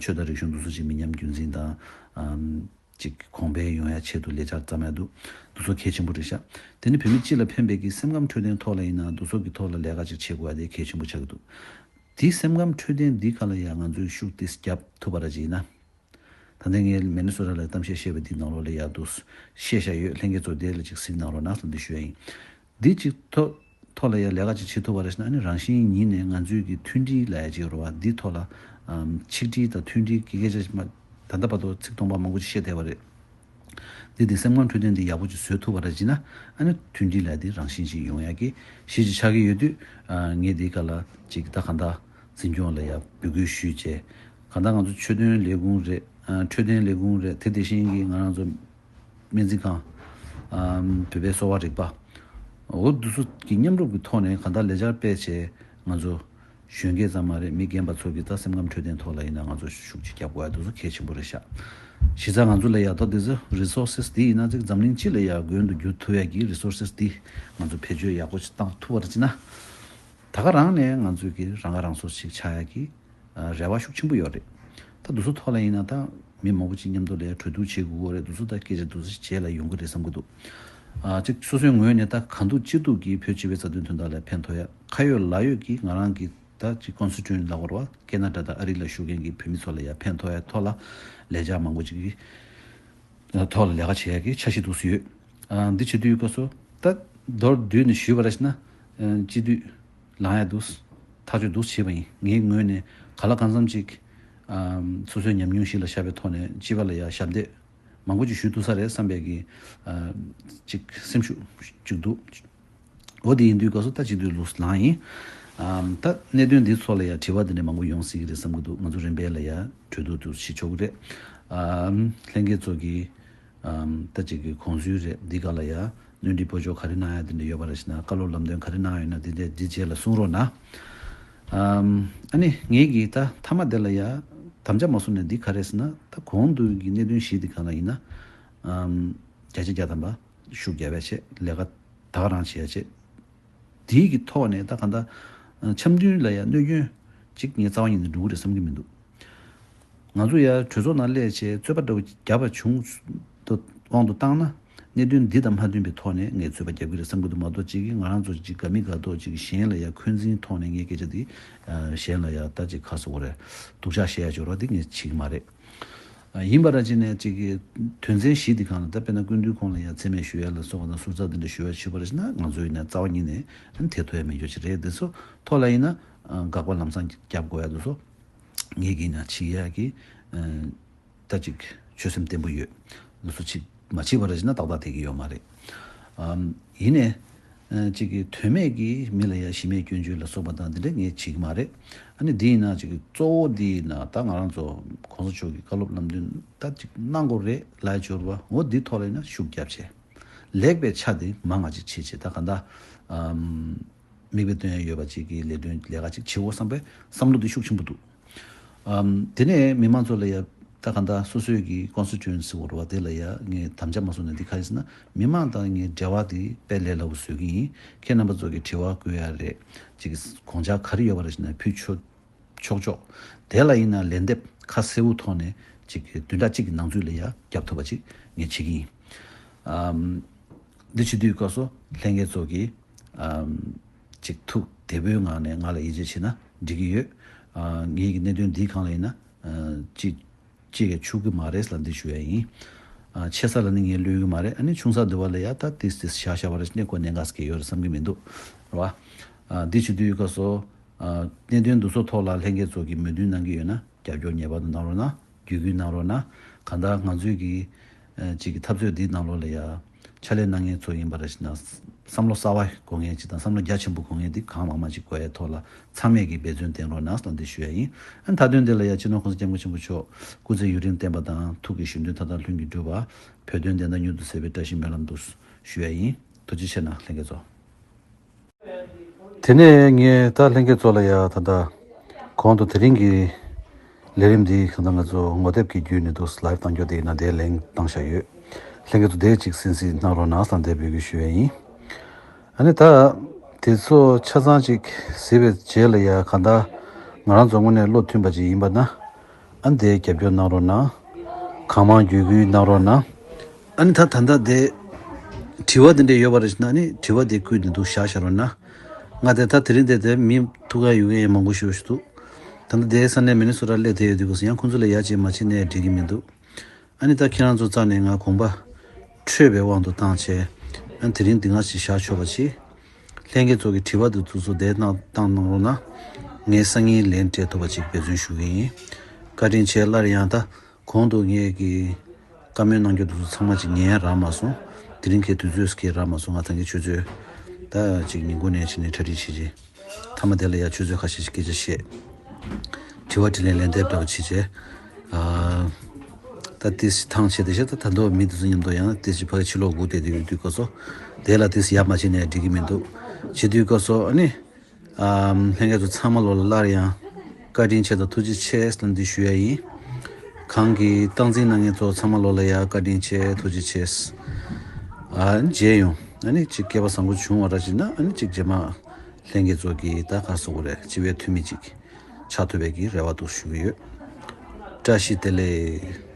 ཆོས་དང་རིག་གཞུང་འདུ་འཛོམས་ཀྱི་མི་ཉམས་རྒྱུན་འཛིན་དང་། ཅིག་གོང་འཕེལ་ཡོང་ཡ་ཆེད་དུ་ལས་འཆར་བརྩམས་ཡ་འདུག་འདུ་ཚོགས་གལ་ཆེན་པོ་རེད་ཤག་དེ་ནི་བོད་མི་སྤྱི་ལ་ཕན་པའི་གི་སེམས་ཁམས་འཕྲོད་བསྟེན་ཐོག་ལ་ཡིན་ན་འདུ་ཚོགས་ཀྱི་ཐོག་ལ་ལས་ཀ་ཅིག་བྱེད་དགོས་ཡ་དེ་གལ་ཆེན་པོ་ཆགས་ཀྱི་འདུག་དེའི་སེམས་ཁམས་འཕྲོད་བསྟེན་འདི་ག་ལ་ཡ་ང་ཚོས་ཤུགས་ཏིས་བརྒྱབ་ཐུབ་པ་ར་ཅིག་ཡིན་ན། ད་ལྟ་ངས་མེ་ནི་སོ་ཊ་ལ་གཏམ་བཤད་བཤད་པ་འདི་ནང་ལོགས་ལ་ཡ་འདུག་བཤད་བཞག་ཡོད། ལྷན་རྒྱས་ཚོ་དེ་ལ་ཅིག་གཟིགས་གནང་རོགས་གནང་ཟེར་འདི་ཞུ་ཡ་ཡིན། འདི་ཅིག་ཐོག་ཐོག་ལ་ཡ་ལས་ཀ་ཅིག་བྱེད་ཐུབ་པ་རེད་ཟེར་ན། ཨ་ནི་རང་བཞིན་ཉིད་ནས་ང་ཚོའི་གི་མཐུན་སྒྲིལ་ལ་ཡ་ཅིག་རོ་བ་འདི་ཐོག་ལ་ཨམ་ཆིག་སྒྲིལ་དང་མཐུན་སྒྲིལ་གི་སྐད་ཆ་ཞིག་མ་ད་ལྟ་བར་དུ་ཚིག་སྟོང་པ་མང་པོ་ཅིག་བཤད་བསྡད་པ་རེད། འདི་དེ་སེམས་ཁམས་འཕྲོད་བསྟེན་འདི་ཡག་པོ་ཅིག་བཟོས་ཐུབ་པ་རེད་ཅེ་ན། ཨ་ནི་མཐུན་སྒྲིལ་ལ་འདི་རང་བཞིན་ཅིག་ཡོང་ཡ་གི་གཞི་ཅིག་ཆགས་ཀྱི་ཡོད་དུས། ཨ་ངས་འདི་ག་ལ་ཅིག་ད་ག་འདྲ་འཛིན་སྐྱོང་ལ་ཡ་འབོད་སྐུལ་ཞུས་བྱས། ག་འདྲ་ང་ཚོ་ཆོས་དོན་ལས་ཁུངས་རེད། ཨ་འཕྲོད་བསྟེན་ལས་ཁུངས་རེད། དེ་དེ་བཞིན་གྱི་ང་རང་ཚོ་སྨན་རྩིས་ཁང་། ཨམ་བོད་པའི་གསོ་བ་རིག་པ། འོ་འདི་ཚོ་གི་མཉམ་རུབ་ཀྱི་ཐོག་ནས་གང་ལྟར་ལས་འཆར་སྤེལ་བྱས། ང་ཚོ་གཞོན་སྐྱེས་ཙམ་མ་རེད། མི་རྒན་པ་ཚོ་གི་ད་སེམས་ཁམས་འཕྲོད་བསྟེན་ཐོག་ལ་ཡིན་ན་ང་ཚོ་ཤུགས་ཅིག་རྒྱབ་དགོས་ཡ་འདི་ཚོ་གལ་ཆེན་པོ་རེད་ཤག་གཞི་རྩ་ང་ཚོ་ལ་ཡ་ད་འདི་ཚོ་རི་སོར་སེས་འདི་ཡིན་ན་ཅིག་འཛམ་གླིང་སྤྱི་ལ་ཡ་མགོན་དུ་འགྱུར་ཐུབ་ཡ་གི་རི་སོར་སེས་འདི་ང་ཚོ་བེད་སྤྱོད་ཡག་པོ་ཅིག་བཏང་ཐུབ་པ་རེད་ཅེ་ན། ད་ག་རང་ནས་ང་ཚོས་ཀྱི་རང་ཁ་རང་གསོ་ཞིག་ཆགས་ཡ་གི་ཨ་རེ་བ་ཤུགས་ཆེན་པོ་ཡོད་རེད། ད་འདི་ཚོ་ཐོག་ལ་ཡིན་ན་ད་མི་མང་པོ་ཅིག་མཉམ་དུ་ལ་ཡ་གྲོས་བསྡུར་བྱེད་དགོས་ཀྱི་རེད། འདི་ཚོ་ད་སྐད་ཆ་འདི་ཚོ་བྱེད་ལ་ཡོང་གི་རེད་བསམ་གྱི་འདུག་ཨ་ཅིག་སོ་སོའི་ངོས་ནས་ད་གང་ཐུབ་ཅི་ཐུབ་ཀྱིས་བོད་སྤྱི་པའི་རྩ་དོན་དོན་དག་ལ་ཕན་ཐོགས་ཡ། ཁ་ཡོད་ལག་ཡོད་ཀྱིས་ང་རང་གི་ད་ཅིག་ཀོན་སི་ཊི་ཊུ་ཨེན་ཊི་ལབ་དགོས་རེད་བ། ཁེ་ན་ཌ་དང་ཨ་རི་ལ་བཞུགས་མཁན་གྱི་བོད་མི་ཚོ་ལ་ཡ་ཕན་ཐོགས་ཡ་ཐོག་ལ་ལས་འཆར་མང་པོ་ཅིག་གི་ཐོག་ལ་ལས་ཀ་བྱེད་ཡ་གི་འཆར་གཞི་འདུག་སེ་ཡོད། ཨ་འདི་བྱེད་དུས་སྐབས་སུ་ད་མདོར་བསྡུས་ནས་ཞུས་པ་རེད་ཟེར་ན། ཨ་སྤྱི་འཐུས་ལངས་ཡ་འདུག་ཐག་གཅོད་འདུག་བྱས་པ་ཡིན། ངའི་ངོས་ནས་ག་ལ་གང་འཚམ་ཅིག་ཨ་སོ་སོའི་ཉམས་མྱོང་ཞིག་ལ་བཞག་པའི་ཐོག་ནས་སྤྱི་པ་ལ་ཡ་ཞབས་འདེགས་མང་པོ་ཅིག་ཞུ་ཐུབ་ས་རེད་བསམ་པའི་གི་ཨ་ཅིག་སེམས་ཤུགས་ཅིག་འདུག་འོ་དེ་ཡིན་དུས་སྐབས་སུ་ད་སྤྱི་འཐུས་ལུགས་ལངས་ཡིན། ཨམ་ད་གནད་དོན་འདི་ཚོ་ལ་ཡ་དྲི་བ་འདི་འདྲ་མང་པོ་ཡོང་སྲིད་ཀྱི་རེད་བསམ་གྱི་འདུག་ང་ཚོ་རིམ་པས་ལ་ཡ་གྲོས་བསྡུར་དུ་བྱེད་ཆོག་གི་རེད། ཨམ་ལྷན་རྒྱས་ཚོ་གི་ཨམ་ད་ཅིག་གི་གོང་ཚུལ་རེད། འདི་ག་ལ་ཡ་གནོན་འདྲི་བོད་ཕྱོགས་ག་རེ་གནང་ཡ་འདི་འདྲ་ཡོད་པ་རེད་ཟེར་ན། བཀའ་སློབ་ལམ་སྟོན་ག་རེ་གནང་ཡོད་ན་འདི་འདྲ་འདི་རྗེས་ལ་གསུང་རོགས་གནང་། ཨམ་ཨ་ནི་ངེད་ཀྱིས་ད་མཐའ་མ་དེ་ལ་ཡ་དམ་བཅའ་མ་བཟུང་ནས་འདི་ག་རེ་ཟེར་ན། ད་གོང་དུ་གི་གནད་དོན་བཞི་འདི་གང་ལ་ཡིན་ན་ཨམ་བརྒྱ་ཆ་བརྒྱ་ཐམ་པ་ཤུགས་རྒྱབ་ཡ་བྱེད། ལས་ཀ་ད་ག་རང་བྱེད་ཡ་བྱེད། དེའི་གི་ཐོག་ནས་ད་ག་འདྲ་འཆམ་མཐུན་ལ་ཡ་གནོད་སྐྱོན་ཅིག་ངས་རྩ་བ་ཉིད་ནས་འགྲོ་གི་རེད་བསམ་གྱི་མི་འདུག་ང་ཚོ་ཡ་གྲོས་ཚོགས་ནང་སླེབས་བྱས་རྩོད་པ་འདྲ་བོ་བརྒྱབ་པ་བྱུང་དུ་དབང་དུ་བཏང་ན། གནད་དོན་འདི་དང་མ་མཐུན་པའི་ཐོག་ནས་ངས་རྩོད་པ་རྒྱབ་ཀྱི་རེད་བསམ་གྱི་འདུག་མ་གཏོགས་ཅིག་གིས་ང་རང་ཚོ་ཅིག་དགའ་མི་དགའ་མདོག་ཅིག་གཞན་ལ་ཡ་འཁོན་འཛིན་ཐོག་ནས་ངས་སྐད་ཆ་འདི་གཞན་ལ་ཡ་ད་ཅིག་ག་རེ་ཟེར་དགོས་རེད། སྡུག་ཅག་བཤད་ཡ་སྦྱོར་བ་འདི་ངས་བྱེད་ཀྱི་མ་རེད། ཡིན་པ་ར་ཅིག་ནས་ཅིག་གི་དོན་ཚན་བཞི་འདི་གང་ལ་ད་དཔེར་ན་སྐུ་མདུན་ཁོང་ལ་ཡ་མཚན་སྨད་ཞུ་ཡ་ལ་སོགས་པ་དང་ཟུར་ཟ་འདི་འདྲ་ཞུ་ཡ་ཞུས་པ་ར་ཅིག་ན་ང་ཚོ་ཡིན་ན་རྩ་བ་ཉིད་ནས་དེ་ཐོབ་ཡ་མེད་རྒྱུ་ཅིག་རེད། འདི་ཚོ་ཐོག་ལ་ཡིན་ན་དགག་པ་ལམ་སང་རྒྱབ་དགོས་ཡ་འདི་ཚོ་ངེད་ཀྱིས་ན་བྱེད་ཡ་གི་ད་ཅིག་ཆོད་སེམས་བརྟན་པོ་ཡོད། འདི་ཚོ་ཅིག་མ་བྱེད་པ་ར་ཅིག་ན་ཏག་ཏག་བསྡད་ཀྱི་ཡོད་མ་རེད། ཡིན་ནས། ཨ་ཅིག་གི་དོན་མེད་ཀྱི་མི་ལ་ཡ་གཞི་མེད་སྐྱོན་བརྗོད་ལ་སོགས་པ་དང་འདི་འདྲ་ངས་བྱེད་ཀྱི་མ་རེད། ཨ་ནི་འདི་ཡིན་ན་ཅིག་གི་གཙོ་བོ་འདི་ཡིན་ན་ད་ང་རང་ཚོ་གོང་ས་མཆོག་གི་བཀའ་སློབ་ལམ་སྟོན་ད་ཅིག་གནང་དགོས་རེད་ལབ་སྦྱོར་བ་འོ་འདི་ཐོག་ལ་ཡིན་ན་ཤུགས་རྒྱབ་བྱས། ལེགས་པའི་ཆ་དེ་མང་ང་ཅིག་བྱེད་བྱེད་ད་ག་འདྲ། ཨམ། མིག་དཔེ་སྟོན་ཡ་ཡོད་པ་ཅིག་གི་ལས་དོན་ལས་ཀ་ཅིག་བྱེད་འོ་བསམ་པའི་བསམ་བློ་འདི་ཤུགས་ཆེན་པོ་འདུག་ཨམ། དེ་ནས་མི་མང་ཚོ་ལ་ཡ་ད་ག་འདྲ་སོ་སོའི་གི་ཀོན་སི་ཊི་ཊུ་ཨེན་སི་འོ་ར་བ་དེ་ལ་ཡ་ངས་དམ་བཅའ་མ་བཟུང་ནས་འདི་ག་རེ་ཟེར་ན། མི་མང་དང་ངའི་འབྲེལ་བ་དེ་དཔེ་ལས་སླ་པོ་བཟོ་གི་ཡིན། ཁྱེད་རྣམ་པ་ཚོ་གི་དྲི་བ་བཀོད་ཡ་རེད། ཅིག་གི་དགོངས་འཆར་ག་རེ་ཡོད་པ་རེད་ཟེར་ན་ཕུལ་ཆོག་ཆོག་ཆོག་དེ་ལ་ཡིན་ན་ལན་འདེབས་ཁ་གསལ་པོ་ཐོག་ནས་ཅིག་གི་བདུན་ཕྲག་གཅིག་གི་ནང་ཚུད་ལ་ཡ་རྒྱབ་ཐུབ་པ་ཅིག་ངས་བྱེད་ཀྱི་ཡིན། ཨམ། འདི་བྱེད་དུས་སྐབས་སུ་ལྷན་རྒྱས་ཚོ་གིས་ཨམ། ཅིག་ཐུགས་དལ་པོའི་ངང་ནས་ང་ལ་ཡིད་ཆེས་བྱེད་ན་འགྲིག་གི་ཡོད། ཨ། ངེད་ཀྱི་གནད་དོན་འདིའི་སྒང་ལ་ཡིན་ན། ཨ། ཅིག་ཅིག་གིས་འཆུག་གི་མ་རེད་ལབ་འདི་ཞུ་ཡ་ཡིན། ཨ། ཆེ་ས་ལ་ནི་ངས་བློས་ཀྱི་མ་རེད། ཨ་ནི་ཆུང་ས་འདི་བ་ལ་ཡ་ད་ཏིས་ཏིས་བཞག་བཞག་པ་རེད། གནས་སྐོར་གནད་འགག་གི་ཡོད་རེད་བསམ་གྱི་མི་འདུག་རེད་བ། ཨ། འདི་བྱེད་དུས་སྐབས་སུ། ཨ། གནད་དོན་འདི་ཚོ་ཐོག་ལ་ལྷན་རྒྱས་ཚོ་གིས་མོས་མཐུན་གནང་གི་ཡོད་ན། རྒྱབ་སྐྱོར་ངེས་པར་དུ་གནང་རོགས་གནང་། བརྒྱུད་སྐུལ་གནང་རོགས་གནང་། གང་ལྟར་ང་ཚོའི་གི་ཨ་ཅིག་གི་འཐབ་རྩོད་འདིའི་ནང་ལོགས་ལ་ཡ་ཕྱག་ལས་གནང་མཁན་ཚོ་ཡིན་པ་རེད་ཟེར་ན། བསམ་བློ་གསར་བ་དགོས་མཁན་ཅིག་དང་བསམ་བློ་རྒྱ་ཆེན་པོ་དགོས་མཁན་འདི་གང་མང་མང་ཅིག་དགོས་ཡ་ཐོག་ལ་ཚང་མས་ཀྱི་འབད་བརྩོན་བསྟེན་རོགས་གནང་ཟེར་ན་འདི་ཞུ་ཡ་ཡིན། ཨ་ནི་མཐའ་དོན་འདི་ལ་ཡ་སྤྱི་ནོར་༸གོང་ས་༸སྐྱབས་མགོན་ཆེན་པོ་མཆོག་སྐུ་ཚེ་ཡུན་རིང་བརྟན་པ་དང་ཐུགས་ཀྱི་བཞེད་དོན་མཐའ་དག་ལྷུན་གྱིས་འགྲུབ་པ། བོད་དོན་བདེན་མཐའ་མྱུར་དུ་གསལ་བའི་བཀྲ་ཤིས་སྨོན་ལམ་འདུག་ཞུ་ཡ་ཡིན། ཐུགས་རྗེ་ཆེ་གནང་ལྷན་རྒྱས་ཚོ། དེ་ནས་ངས་ད་ལྷན་རྒྱས་ཚོ་ལ་ཡ་ད་ལྟ་ གོང་དུ་དེ་རིང་གི་ལས་རིམ་འདི་གང་ལྟར་ང་ཚོ་ངོ་དེབ་ཀྱི་བརྒྱུད་ནས་འདུག་ལའིབ་བཏང་རྒྱུ་དེ་ཡིན་ན་དེ་ལན་བཏང་བཞག་ཡོད། ལྷན་རྒྱས་ཚོ་དེ་གཅིག་གསན་གཟིགས་གནང་རོགས་གནང་ལབ་འདེབས་འབུལ་རྒྱུ་ཞུ་ཡས་ཡིན། ཨ་ནི་ད་དེ་ཚོ་ཆ་ཚང་ཅིག་གཟིགས་པའི་རྗེས་ལ་ཡ་གང་ལྟར་ང་རང་ཚོ་དངོས་གནས་བློ་མཐུན་པ་ཅིག་ཡིན་པ་ན། ཨ་ནི་དེ་རྒྱབ་སྐྱོར་གནང་རོགས་གནང་། གང་མང་བརྒྱུད་སྐུལ་གནང་རོགས་གནང་། ཨ་ནི་ད་ད་ལྟ་དེ་དྲི་བ་དེ་འདྲ་ཡོད་པ་རེད་ན་ནི་དྲི་བ་དེ་བསྐུལ་ནས་འདུག་བཞག་བཞག་རོགས་གནང་། ང་དེ་ད་དེ་རིང་དེ་དེ་མི་ཐུག་ག་ཡོད་མཁན་མང་པོ་ཞིག་ཞིག་འདུག་ད་ལྟ་དེ་ས་གནས་མི་ནི་སོ་ཊ་སླེབས་བསྡད་ཡོད་དུས་སྐབས་སུ་ཡང་ཁོང་ཚོ་ལ་ཡ་ཅིག་མ་བྱས་ནས་འགྲིག་གི་མི་འདུག་ཨ་ནི་ད་ཁྱེད་རང་ཚོ་རྩ་ནས་ང་དགོངས་པ་འཁྲོལ་བའི་དབང་དུ་བཏང་བྱས། ཨ་ནི་དེ་རིང་འདི་སྔ་ཞིག་བཞག་ཆོག་པ་ཅིག་ལྷན་རྒྱས་ཚོ་གི་དྲི་བ་འདི་ཚོ་བསྡད་གནང་བཏང་གནང་རོགས་གནང་། ངས་སང་ཉིན་ལན་སྤྲད་ཐུབ་པ་ཅིག་འབད་བརྩོན་ཞུ་གི་ཡིན། བཀའ་དྲིན་ཆེ། སླར་ཡང་ད་གོང་དུ་ངས་ཀྱི་བཀའ་མོལ་གནང་རྒྱུ་འདི་ཚོ་ཚང་མ་ཅིག་ཉན་རག་མ་སོང་། དེ་རིང་ཁའི་དུས་ཚོད་ཀྱི་རག་མ་སོང་། ང་ད་གིན་ཆུ་ཚོད་ད་ཅིག་ཉིན་གུང་ནས་ཕྱིན་ནས་གྲ་སྒྲིག་བྱེད་ཅིང་། མཐའ་མ་དེ་ལ་ཡ་ཆུ་ཚོད་ཁ་ཤས་ཤིག་སྐད་ཆ་བཤད། དྲི་བ་དྲིས་ལན་ལན་འདེབས་འདྲ་བ་བྱེད་བྱས། ཨ། ད་ཏིས་ཐང་ཆད་དེ་ཤ་ད་ད་མདོ་མི་དེ་ཚོ་མཉམ་དུ་ཡང་ཏིས་ཕ་གི་ཕྱི་ལོགས་སྒུག་བསྡད་དེ་ཡོད་དུས་སྐབས་སུ། དེ་ལ་ཏིས་ཡ་མ་བྱས་ནས་འགྲིག་གི་མི་འདུག་བྱེད་དུས་སྐབས་སུ་ཨ་ནི། ཨ། ལྷན་རྒྱས་ཚོ་ཚང་མ་ལོ་ལ་སླར་ཡང་བཀའ་དྲིན་ཆེ་དང་ཐུགས་རྗེ་ཆེ་ལབ་འདི་ཞུ་ཡ་ཡིན། གང་གི་སྟངས་འཛིན་གནང་མཁན་ཚོ་ཚང་མ་ལོ་ལ་ཡ་བཀའ་དྲིན་ཆེ་ཐུགས་རྗེ་ཆེ། ཨ། མཇལ་ཡོང་ཨ་ནི་ཅིག་སྐལ་པ་བཟང་པོ་བྱུང་བ་ར་ཅིག་ན་ཨ་ནི་ཅིག་རྗེས་མ་ལྷན་རྒྱས་ཚོ་གི་ད་ག་སོག་རེད་སྤྱི་བའི་འཐུས་མི་ཅིག་ཆགས་ཐུབ་པའི་གི་རེ་བ་འདུག་ཞུ་གི་ཡོད། བཀྲ་ཤིས་བདེ་ལེགས།